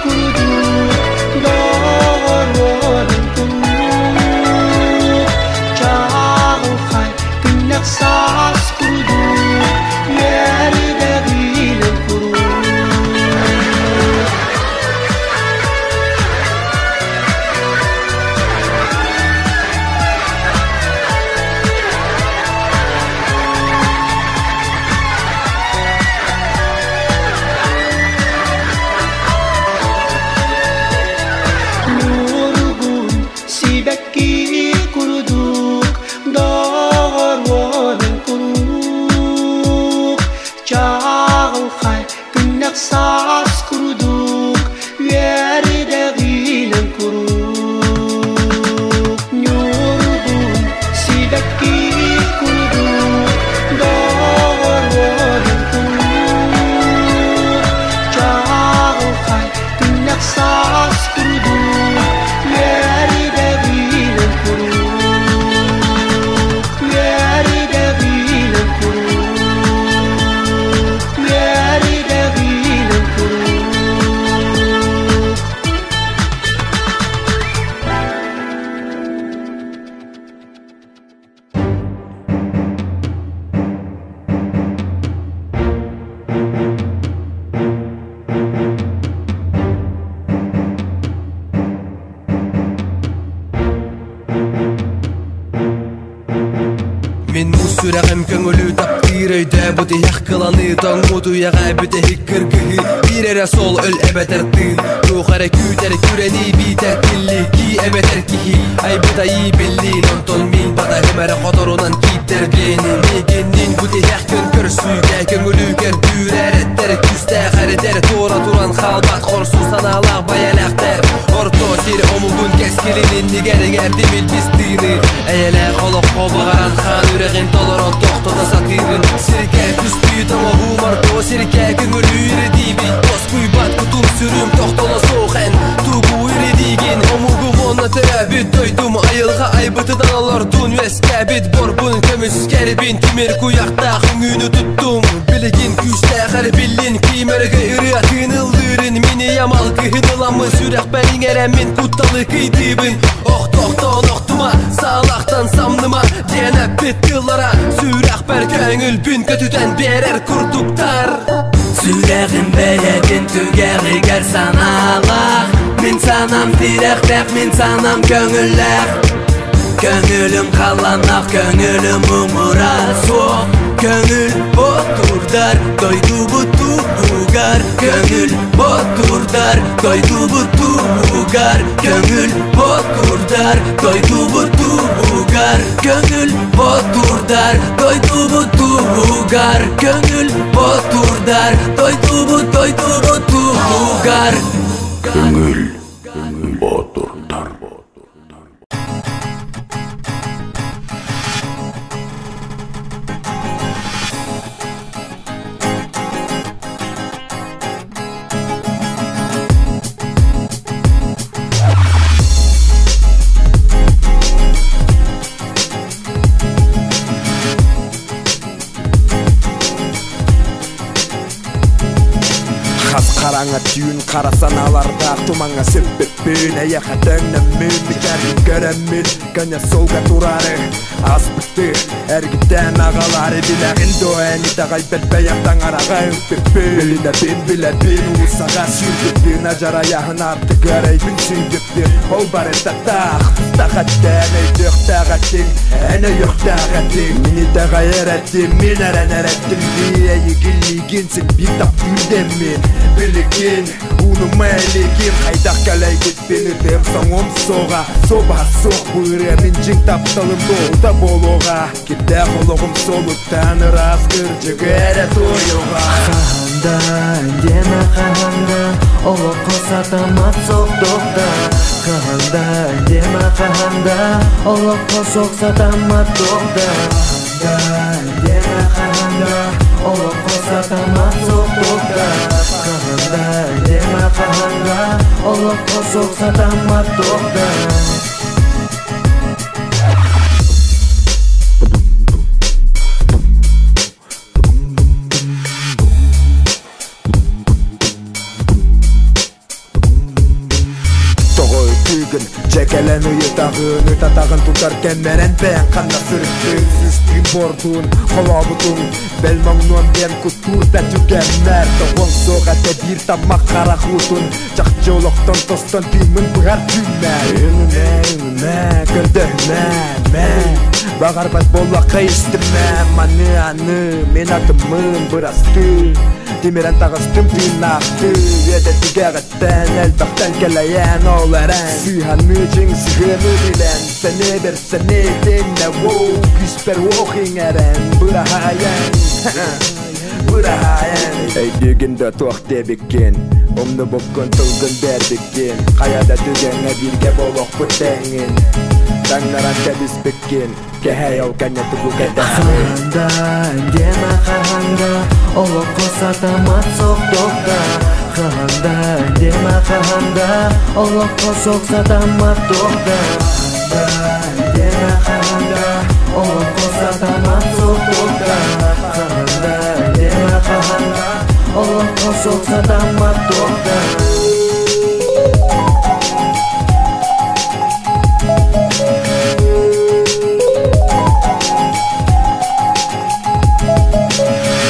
курдук доҕор уорун куруук Чаҕылхай күннэх саас курдук үөрдэҕинэн куруук Ньургун сибэкки курдук доҕор уорун куруук Чаҕылхай күннэх саас курдук үөрдэҕинэн куруук Ньургун сибэкки курдук доҕор уорун куруук Чаҕылхай күннэх саас курдук үөрдэҕинэн куруук Үөрдэҕинэн куруук Үөрдэҕинэн куруук
Мин мус сүрэҕим көҥүлү таптыыр өйдөөбүт иһэх кыланыы тоҥмут үйэҕэ бүтэһик кыргыһыы биир эрэ суол өл эбэтэр тыын туох эрэ күүтэр күрэнии биитэр тиллии кии эбэтэр киһи айбыт айыы биллиин онтон мин батаһым эрэ хоторунан кииттэр биэнин миигинниин бу тиһэх күн көрсүүгэ көҥүлү көрдүүр эрэттэр күүстээх эрэдэр туора туран хаалбат хорсун санаалаах байалаахтар орто сир омугун кэскилин иннигэр иҥэрдим илбис тыыны эйэлээх олоххо баҕаран хаан үрэҕин толорон тохтото сатыыбын сиргэ түстүү тоҥоһуум орто сиргэ көҥүлү ирдиибин тоскуйбат кутум сүрүм тохтоло суох эн тугу ирдиигин омугум уонна төрөөбүт дойдум айылҕа айбытынан олордун үөскээбит борбун көмүскэрбин тимир куйахтаах үҥүүнү туттум билигин күүстээх эрбиллин киимэргэ ырыа тыыныллыырын мин ийэм алгыһын ыламмын сүрэхпэр иҥэрэммин кутталы кыйдыыбын охтохтон охтума саалахтан самныма диэн эппит тыллара сүрэхпэр көҥүлбүн көтүтэн биэрэр курдуктар
Сүрэҕим бэйэтин түгэҕигэр санаалаах Мин санаам тирэхтээх, мин санаам көҥүллээх Көҥүлүм халлааннаах, көҥүлүм муҥура суох Көҥүл ботурдар дойдубут туһугар Көҥүл ботурдар дойдубут туһугар Көҥүл ботурдар дойдубут туһугар Көҥүл ботурдар дойдубут туһугар Көҥүл ботурдар дойдубут дойдубут туһугар
Көҥүл.
Хараҥа түүн хара санаалардаах тумаҥҥа сүппүппүн Эйиэхэ тэҥнэммин мичээргин көрөммүн Көнө суолга тураары ааспыты эргитэн аҕалаары Билэҕин дуо эн итэҕэйбэт бэйэм таҥараҕа үҥпүппүн Билинэбин билэбин уулуссаҕа сүүрбүппүн Адьарайаһын аартыгар эйбин сүүйбүппүн Ол барыта таах быстах эттээн өйдүөхтээх этиҥ Эн өйүөхтээх этиҥ Мин итэҕэйэр этим мин эрэнэр этим Дии эйигин миигин син биир таптыыр дэммин Билигин уунума илигин Хайдах кэлэйбиппин ытыам соҥуом суоҕа Суобаһа суох бу ырыа мин дьиҥ тапталым туоһута буолуоҕа Кирдээх олоҕум суолуттан ыраас кырдьыгы эрэ туойуоҕа
Хаһан да, диэмэ хаһан да, олоххо сатаммат суох да. Хаһан да, диэмэ хаһан да, олоххо суох сатаммат туох да. Хаһан да, диэмэ хаһан да, олоххо сатаммат суох да. Хаһан да, диэмэ хаһан да, олоххо суох сатаммат туох да.
Тоҕо ытыыгын, дьэ кэлэн ыйытаҕын Ытатаҕын тутар кэммэрэн бэйэҥ ханна сырыттыҥ Сыстыын бордуун, холообутуҥ Бэл моҥнуом диэн куттуур да түгэммэр Тоҕуоҥ суох этэ биир таммах харах уутун Чахчы олохтон тостон тыыммын быһар түүммэр Үҥүмэ, үҥүмэ, көрдөһүмэ, мэ Баҕарбат буоллахха истимэ Маны аны мин атыммын бырастыы Тимирэн таҕыстым тыыннаахтыы Үөтэ түгэҕиттэн элбэхтэн кэлэйэн ол эрэн Сыыһаны дьиҥ сыһыаны билэн Сэниэ бэрсэни итиннэ воу Күүспэр уох иҥэрэн быраһаайан Быраһаайан Өйдүүгүн да туох диэбиккин Умнубуккун тылгын биэрбиккин Хайа да түгэҥҥэ бииргэ буолуохпут тэҥҥин Таҥнаран кэбиспиккин Кэһэй ол кэннэ тугу кэтэһэбин
Хаһан да, диэмэ хаһан да, олоххо сатаммат суох да. Хаһан да, диэмэ хаһан да, олоххо суох сатаммат туох да. Хаһан да, диэмэ хаһан да, олоххо сатаммат суох да. Хаһан да, диэмэ хаһан да, олоххо суох сатаммат туох да.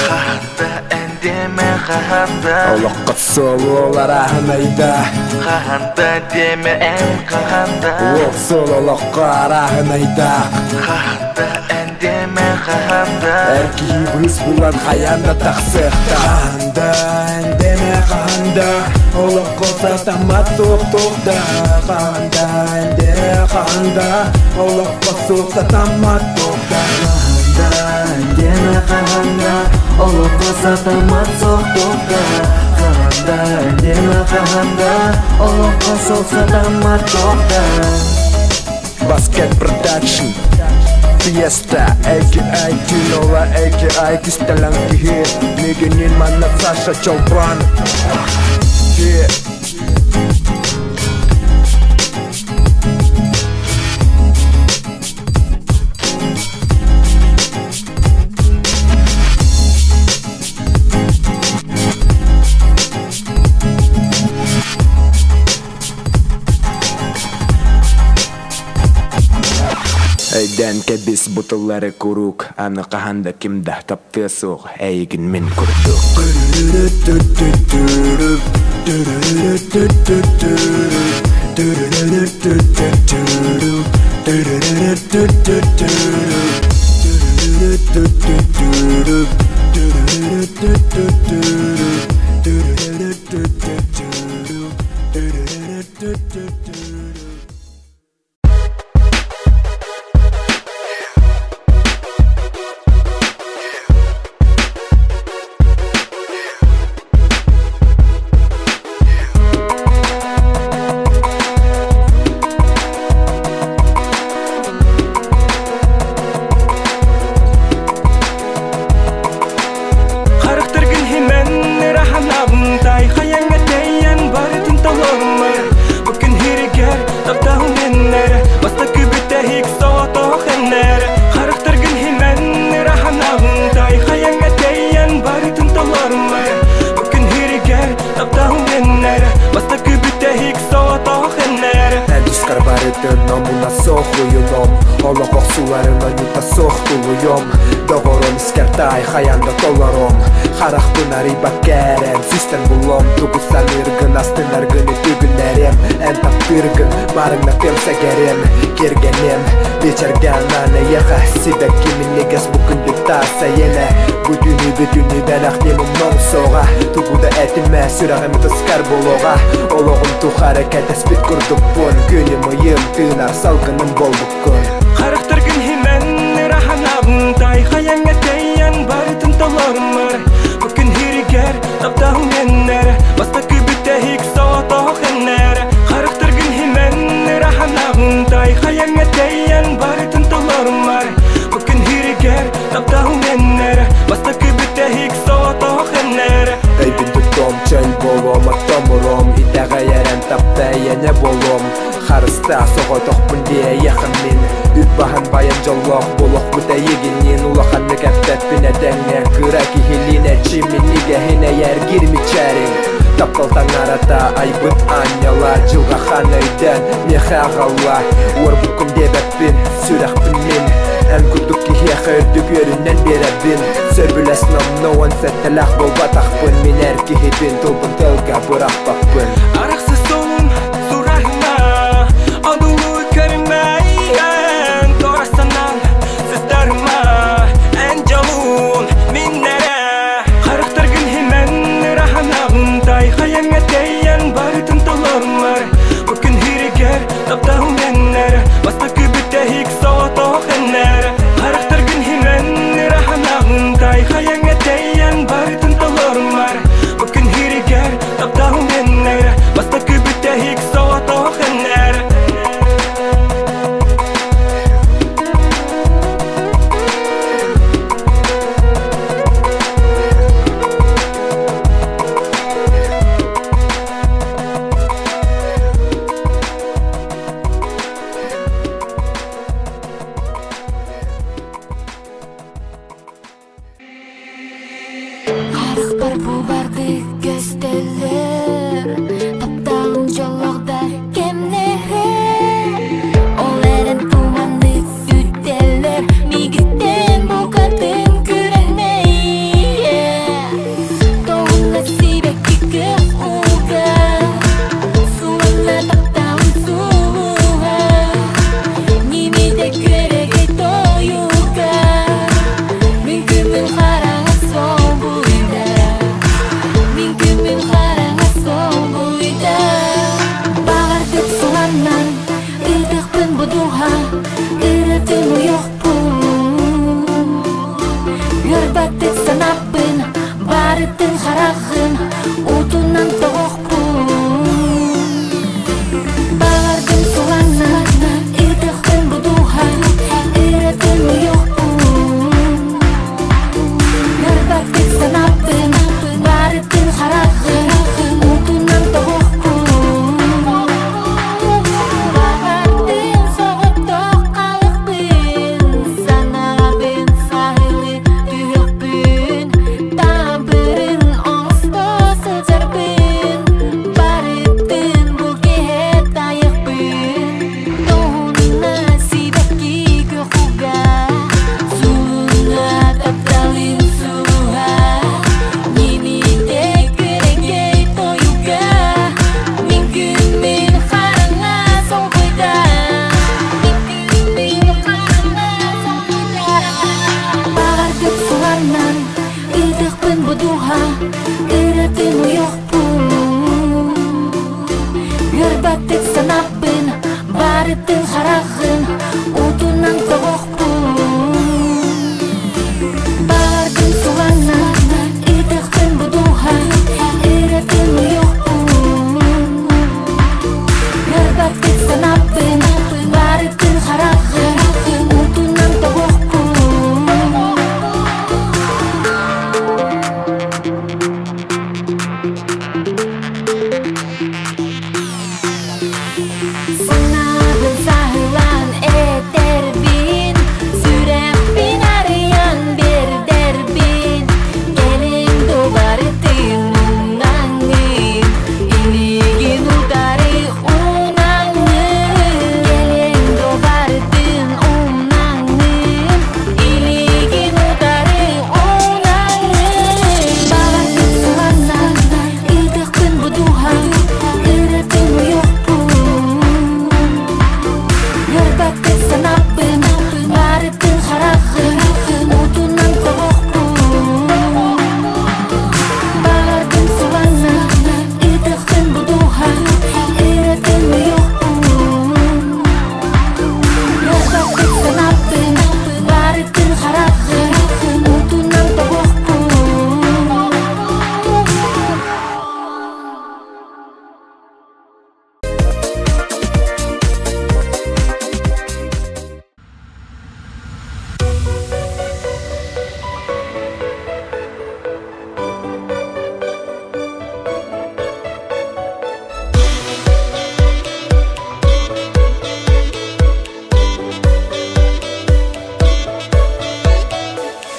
Хаһан да эн диэмэ хаһан да
Олоххо суол арааһынайда
Хаһан да диэмэ эн хаһан да
Уол суол олоххо арааһынайдаах
Хаһан да эн диэмэ хаһан да
Эр киһи быыс булан хайаан да тахсыахтаах Хаһан да эндемэ хаһан да Олоххо сатаммат суох туох да Хаһан да эндемэ хаһан да Олоххо суох сатаммат туох да
Хаһан да, диэмэ хаһан да, олоххо сатаммат суох да. Хаһан да, диэмэ хаһан да, олоххо суох сатаммат туох да.
Basket Production Fiesta, a.k.a. Tinola, a.k.a. Кистэлэҥ киһи Миигинниин манна Саша Чолбон Yeah. Өйдөөн кэбис бу тыллары куруук Аны хаһан да ким да таптыа суох эйигин мин курдук Барытын омуна суох уйунуом, Олох охсууларын онньута суох тулуйуом. Доҕорум, искэр таай, хайаан да толоруом. Харахпын арыйбакка эрэн сүүстэн булуом. Тугу саныыргын, астынаргын үтүгүннэриэм. Эн таптыыргын маарыҥнатыам сэгэриэм. Киэргэниэм биэчэргэ анаан эйиэхэ. Сибэкки минньигэс бу күндү таас эйиэнэ. Бу түүнү бүтүннүү бэлэхтиэм умнуоҥ суоҕа. Тугу да этимэ, сүрэҕим ытыскар буолуоҕа. Олоҕум тухары кэтэспит курдукпун. Күнүм, ыйым, тыынар салгыным буолбуккун.
Харахтаргын химэн ыраханабын тай Хайаңа тэйэн барытын толорумар. Бу күн хиригэр тапталым эннэр, Бастакы бүтэһик соҕотох эннэр. Харахтаргын химэн ыраханабын тай Хайаңа тэйэн барытын толорумар. Бу күн хиригэр тапталым эннэр, Бастакы бүтэһик соҕотох эннэр.
Өйбүн туттуом, чөл буолуом, оттомуруом. Итэҕэйэрэн тапта эйиэнэ буолуом. Харыстаа, соҕотохпун диэ эйиэхэ мин. Үп баһан байан дьоллоох буолуохпут эйигинниин. Улаханнык эппэппин этэҥҥэ кыра киһилиин эрчимин игэһин эйэргиир мичээриҥ. Таптал таҥарата айбыт аанньала, Дьылҕа хаан өйдөөн миэхэ аҕалла. Уорбуккун диэбэппин, сүрэхпин мин эн курдук киһиэхэ үрдүк үөрүнэн биэрэбин. Сөбүлэс номнуо 17-лээх буолбатахпын. Мин эр киһибин, тылбын тылга бырахпаппын.
Арахса солун сураһыма, Одуулуу көрүмэйэн, Торасанан сыстарыма, Эн дьолун миннэрэ. Харахтаргын химэн ыраханабын тай Хайаңа тэйэн барытын толорумар. Бу күн хиригэр тапталым эннэр, Бастакы бүтэһик соҕотох эннэр. Харахтаргын химэн ыраханабын тай Хайаңа тэйэн барытын толорумар. Бу күн хиригэр тапталым эннэр, Бастакы бүтэһик соҕотох эннэр.
Харахпар бу барды көстөллөр, Тапталым дьоллоох кэмнэри. Ол эрэн туманнык сүтэллэр, Миигиттэн букатын күрэнэй. Тоҕунна сибэкки көх ууга, Суланна тапталым сулуһа, Нимитэ күөрэгэй тойуга, Мин күммүн хараҥа солбуйда, Мин күммүн хараҥа солбуйда. Баҕардык суланнан ытыхпын будуһа, Ырытын уйуохпун. Үөрбаттык санаппын, барытын харахын Утунан тоҕохпун. Баҕардым суланнан ытыхпын будуһа, Ырытын уйуохпун. Үөрбаттык санаппын, барытын харахын Утунан тоҕохпун. Баҕардым соҕотох халыкпын, Санаабын саһылы түһүөхпүн, Таабырын оҥосто сылдьарбын, Барытын бу киһи тайыхпын. Тоһунна сибэкки көх уга, Сулунна тапталын сулуһа, Нимитэ күрэгэй тойуга, Мин күммүн хараҥа солбуйда, Мин күммүн хараҥа солбуйда. Баҕардык суланнан ытыхпын будуһа, Ырытын уйуохпун. Үөрбаттык санаппын, барытын харахын Утунан тоҕохпун. Баҕардым суланнан ытыхпын будуһа, Ырытын уйуохпун. Үөрбаттык санаппын, барытын харахын Утунан тоҕохпун. Санаабын саһылаан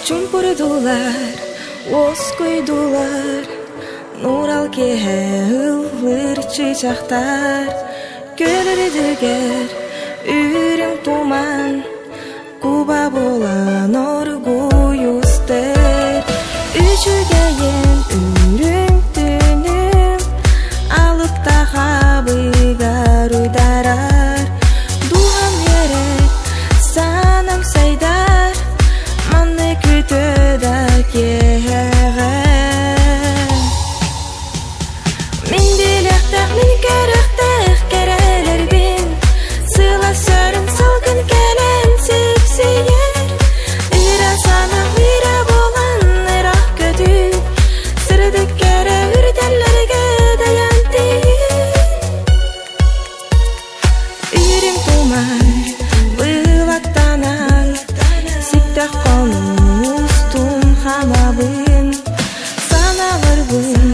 Чумпурдулар, уоскуйдулар, Нурал киэһэ ыллыыр чыычаахтар, Көлөрүдүгэр үрүҥ туман, Куба буолан оргууй устар. Үчүгэйин үрүҥ түүнүм, Алыптаах абыгар уйдарар. Дууһам үөрэр, санаам сайдар, Маннык үтүө да киэһэҕэ. Мин билиэхтээх, мин көрүөхтээх кэрэлэрбин, Сылаас сөрүн салгын кэлэн сипсийэр. Ыра санаам ыра буолан ыраах көтүү, Сырдык кэрэ үрдэллэргэ дайан тиийэр. Үрүҥ туман былаттанан, Ситтэх хонуустун хамабын, Санааларбын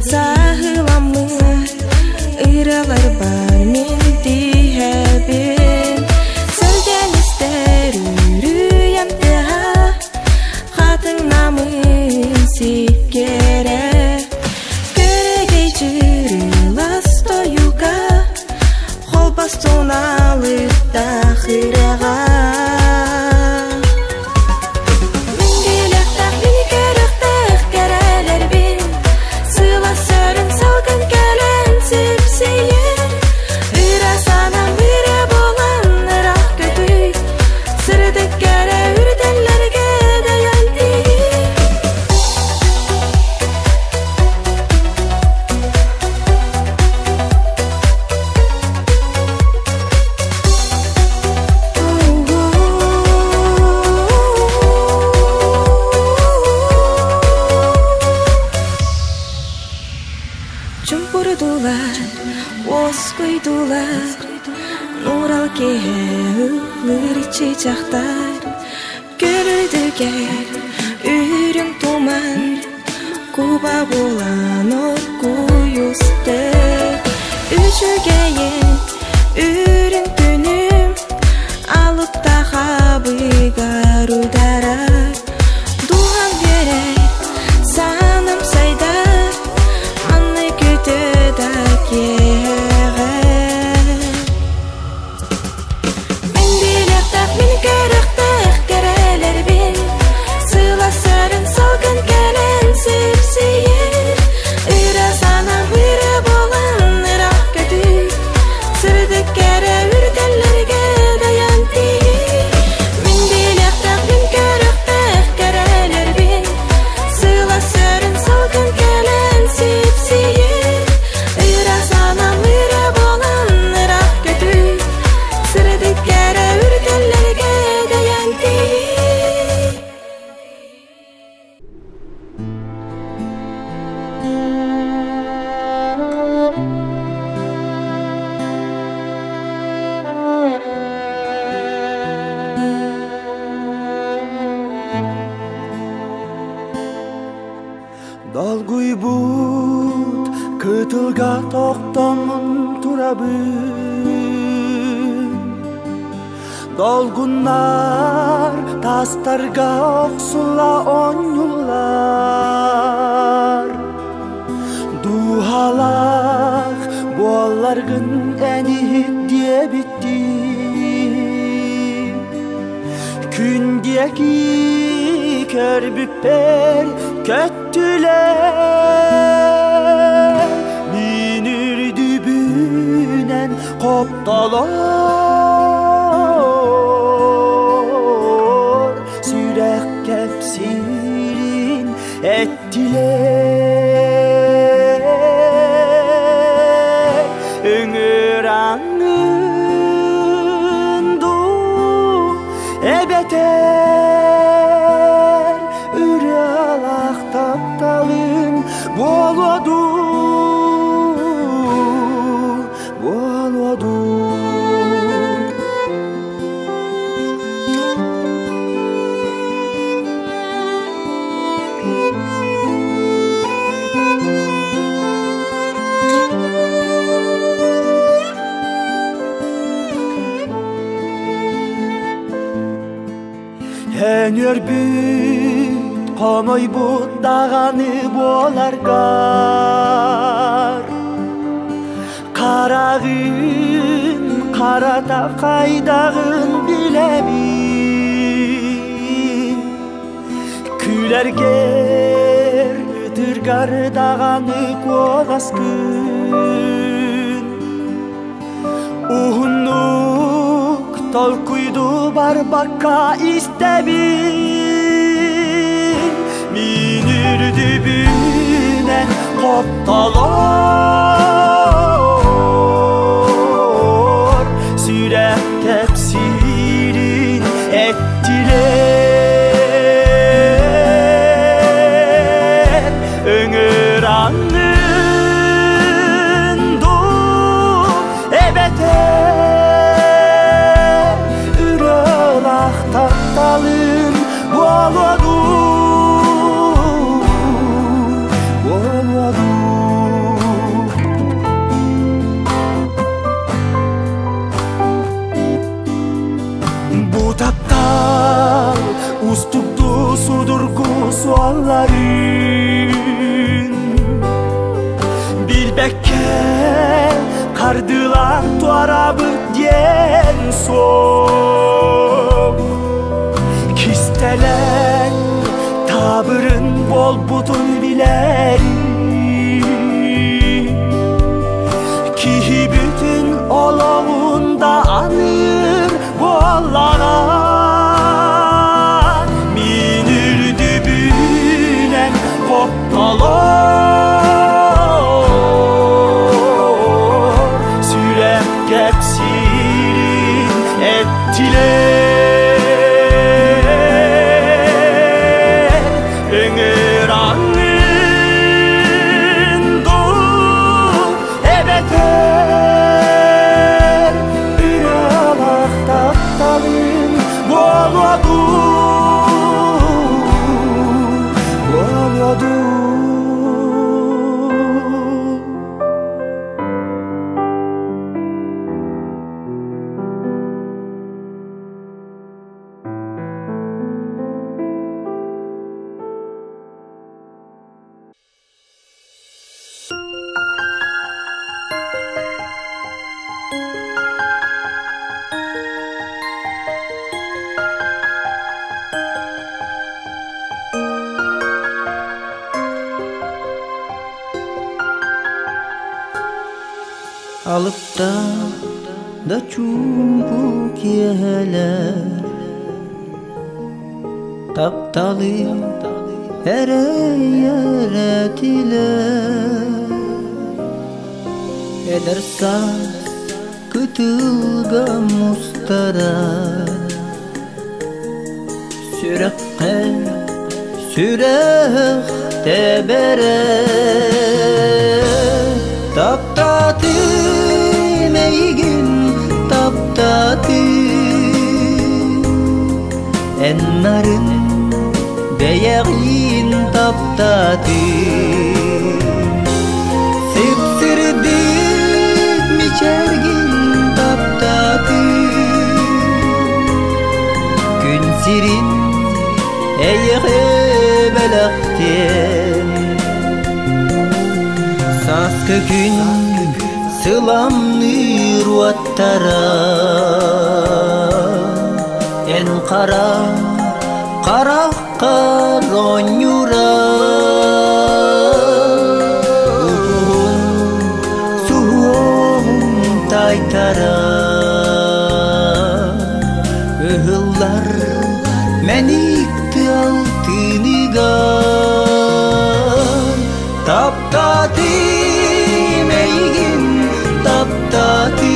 саһыламмын, Ыраларбар мин тииһэбин. Сэргээн истэр үрүйэм тыаһа, Хатыҥ намыын сиккиэрэ. Күөрэгэй чырылас тойуга, Холбостун алыптаах ырыаҕа. Мин билиэхтээх, мин көрүөхтээх кэрэлэрбин, Сылаас сөрүн салгын кэлэн сипсийэр. Ыра санаам ыра буолан ыраах көтүй, Сырдык кэрэ үрдэллэргэ дайан тиий. Чумпурдулар, уоскуйдулар, Нурал киэһэ ыллыыр чыычаахтар, Көрүдүгэр үрүҥ туман, Куба буолан оргууй устар. Үчүгэйин үрүҥ түүнүм, Алыптаах абыгар уйдарар. Дууһам үөрэр, санаам сайдар, Маннык үтүө да киэһэҕэ. Мин билиэхтээх, мин көрүөхтээх кэрэлэрбин, Сылаас сөрүн салгын кэлэн сипсийэр. Ыра санаам ыра буолан ыраах көтүй, Сырдык кэрэ үрдэллэргэ дайан тиий. Мин билиэхтээх, мин көрүөхтээх кэрэлэрбин, Сылаас сөрүн салгын кэлэн сипсийэр. Ыра санаам ыра буолан ыраах көтүй, Сырдык кэрэ үрдэллэргэ дайан тиий.
Долгуйбут кытылга тохтоммун турабын, Долгуннар тастарга охсула оонньууллар. Дууһалаах буолларгын эн иһит диэбиттии, Күн диэки көрбүппэр көттүлэр. Мин үрдүбүнэн хоптолор сүрэх кэпсиирин эттилэр. Ыҥыраҥҥын дуу эбэтэр ырыалаах тапталыҥ буолуо дуу, буолуо дуу. Мин үөрбүт, хомойбут даҕаны буоларгар Хараҕын харата хайдаҕын билэбин Күлэргэр, ытыргар даҕаны куоласкын Уһуннук толкуйду барбакка истэбин Мин үрдүбүнэн хоптолор Сүрэх кэпсиирин эттилэр Ыҥыраннын дуу эбэтэр ырыалаах тапталым буолуо дуу, буолуо дуу. Бу таптал устуктуу судургу суолларын Билбэккэ хардыылаан туорабыт диэн суох Кистэлэҥ таабырын буолбутун билэрим Киһи бүтүн олоҕун да аныыр буоллаҕа Мин үрдүбүнэн хоптолор Сүрэх кэпсиирин эттилэр Ыҥыр аңын дуу эбэтэр ыралаах тапталын буолуо дуу, буолуо дуу.
Алыптаах да чуумпу киэһэлэр Тапталы эрэйэр этилэр Эдэр саас кытылга мустара Сүрэххэ сүрэх тэбэрэ Таптаатым эйигин таптаатым Эн нарын бэйэҕин таптаатым Сып-сырдык мичээргин таптаатым Күн сирин эйэҕэ бэлэхтиэм Сааскы күн сыламныыр уоттара Эн хара хараххар оонньуура Уһун суһуоҕум тайтара Ыһыллар мэник тыал тыыныгар Таптаатым эйигин, таптаатым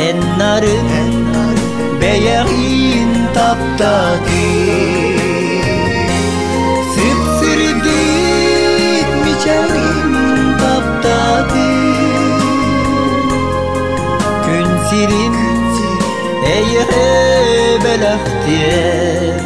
Эн нарын бэйэҕин таптаатым Сып-сырдык мичээрин таптаатым Күн сирин эйэҕэ бэлэхтиэм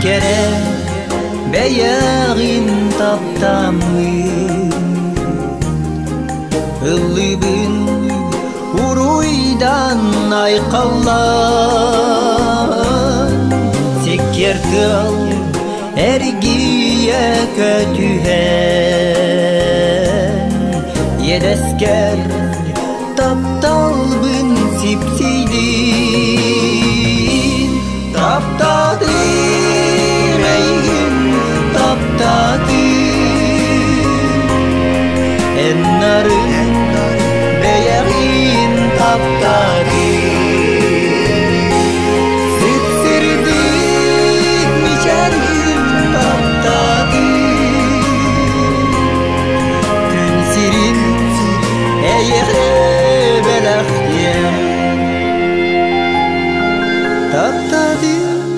Кэрэ бэйэҕин таптаммын Ыллыбын уруйдан айқаллан Сиккер тыал эргийэ көтүһэн Иэдэскэр тапталбын сипсийдин Таптадым эйигин таптадым Эн нарын бэйэҕин таптадым Сипсирдик мичээргин таптадым Күн сирин эйиэхэ бэлэхтиэм Таптадым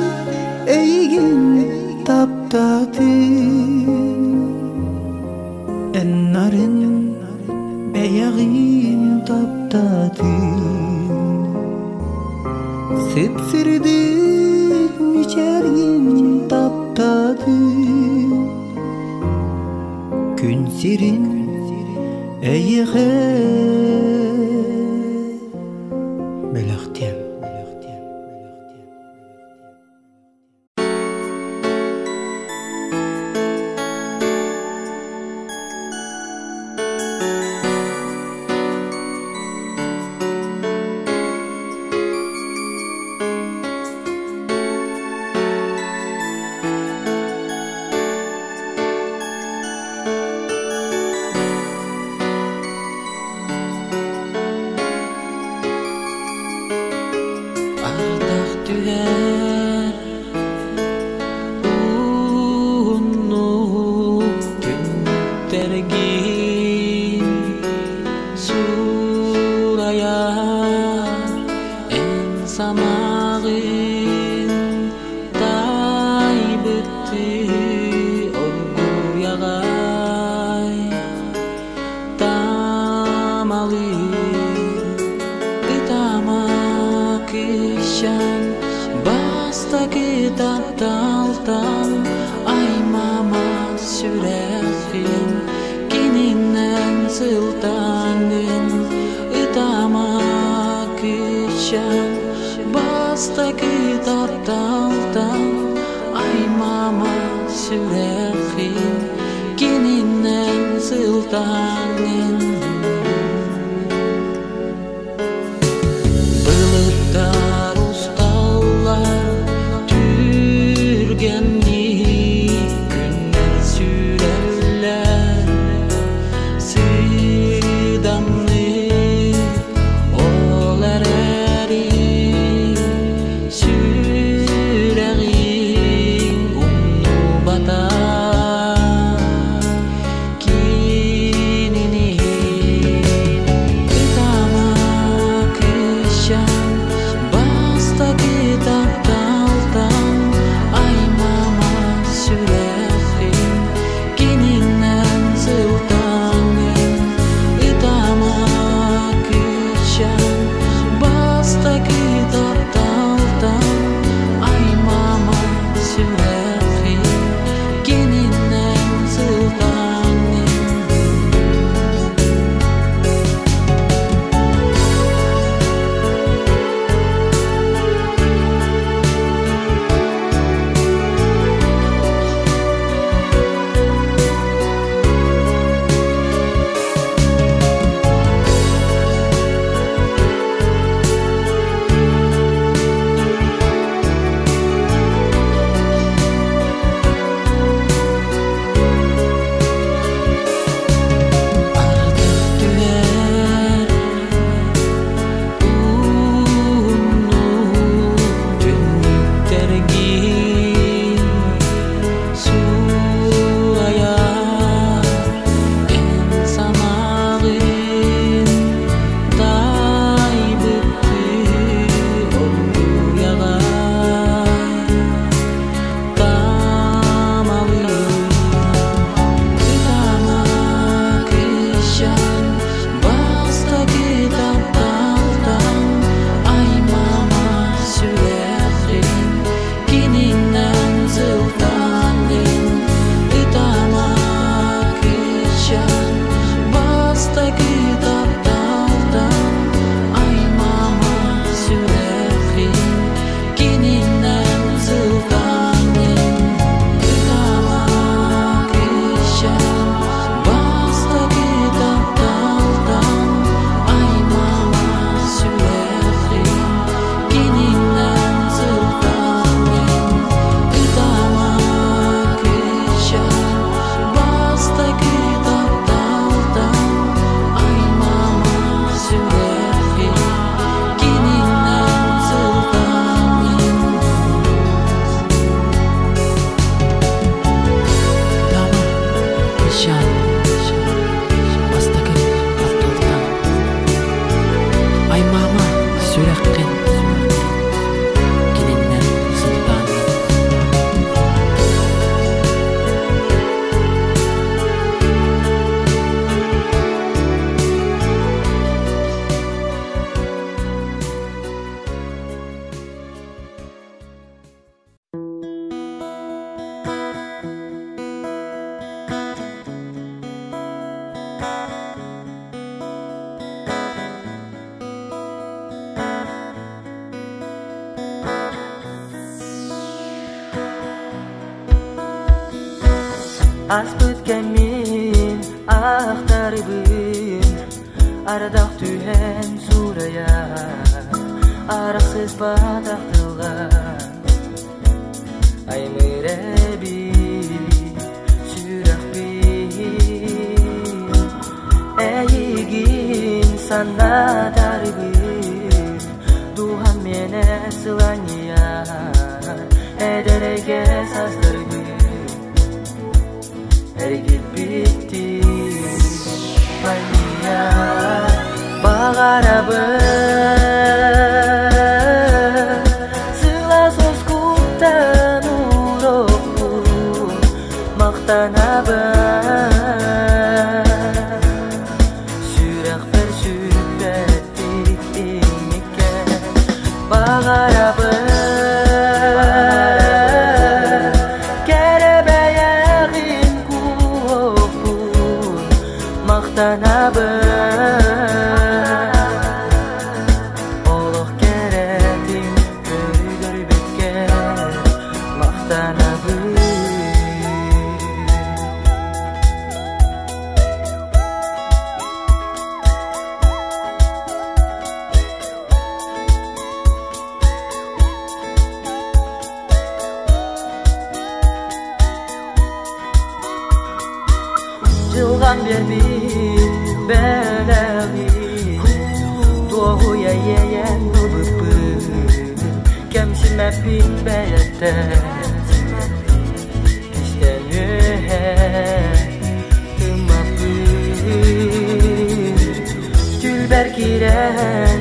эйигин таптадым Эн нарын бэйэҕин таптадым Сипсирдик мичээргин таптадым Күн сирин эйиэхэ бэлэхтиэм.
Ардах түһэр уһуннук түннүктэргин суурайар эн санааҕын таайбыттыы оргуйаҕай тамалыы Ытама кыысчаан бастакы тапталтан аймама сүрэххин кининэн сылтаҥҥын Ытама кыысчаан бастакы тапталтан аймама сүрэххин кининэн сылтаҥҥын Былыттар усталлар түргэнник күннэр сүүрэллэр сыыдамнык ол эрээри сүрэҕиҥ умнубата кинини. Аспыт кэмин ахтарбын, Ардах түһэн сурайар, Арахсыспатах тылга Аймыр эбит сүрэхпин. Эйигин санатарбын, Дууһам миэнэ сыланньыйар, Эдэргэ састарбын Эргиппитти манньыйа Бағарабын Сылаас оскуттан урокпун Мактанабын Сүрэхпэр сүппэттик иҥмиккэ Бағарабын Кэрэ бэйэҕин куоппун Мактанабын Олох кэрэтин көрдөрбүккэ Мактанабын. Жылгам бербит бэлэҕин Туоһуйа иэйэн ылбыппын Кэмсимэппин бэйэттэн Истэн үөһэ тыммаппын Түлбэр киирэн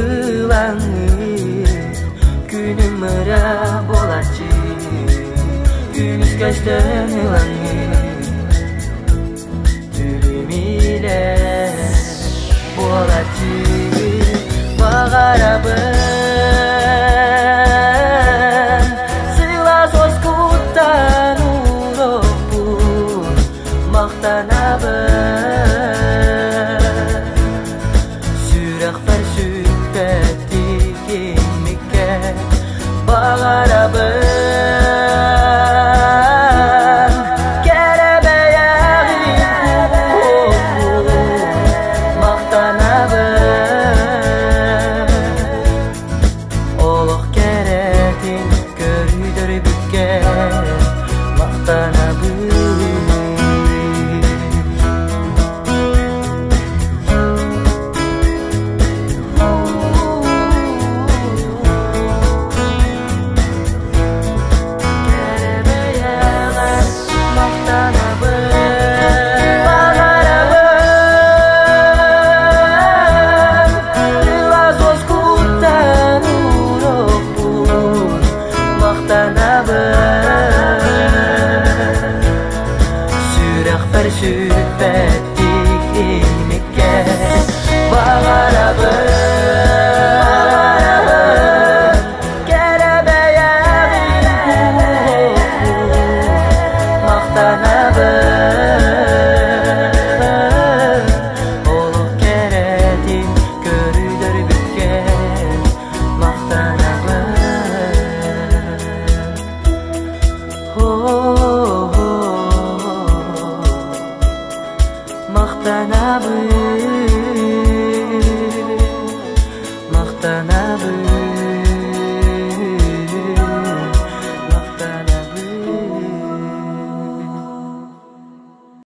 ылаҥҥын Күнүм ыра буолааччы Күнүс көстөн ылаҥҥын Түрүмиле буолааччы Бағарабын Сылаас оскуттан урокпун Мактанабын Сүрэхпэр сүппэттик иҥмиккэ Бағарабын Кэрэ бэйэҕин куоппун Мактанабын Олох кэрэтин көрдөрбүккэ Мактанабын. Кэрэ бэйэҕэр мактанабын. Бағарабын Сылаас оскуттан урокпун Мактанабын Сүрэхпэр сүппэттик иҥмиккэ Бағарабын Кэрэ бэйэҕин куоппун Мактанабын Олох кэрэтин көрдөрбүккэ Мактанабын. Мактанабын.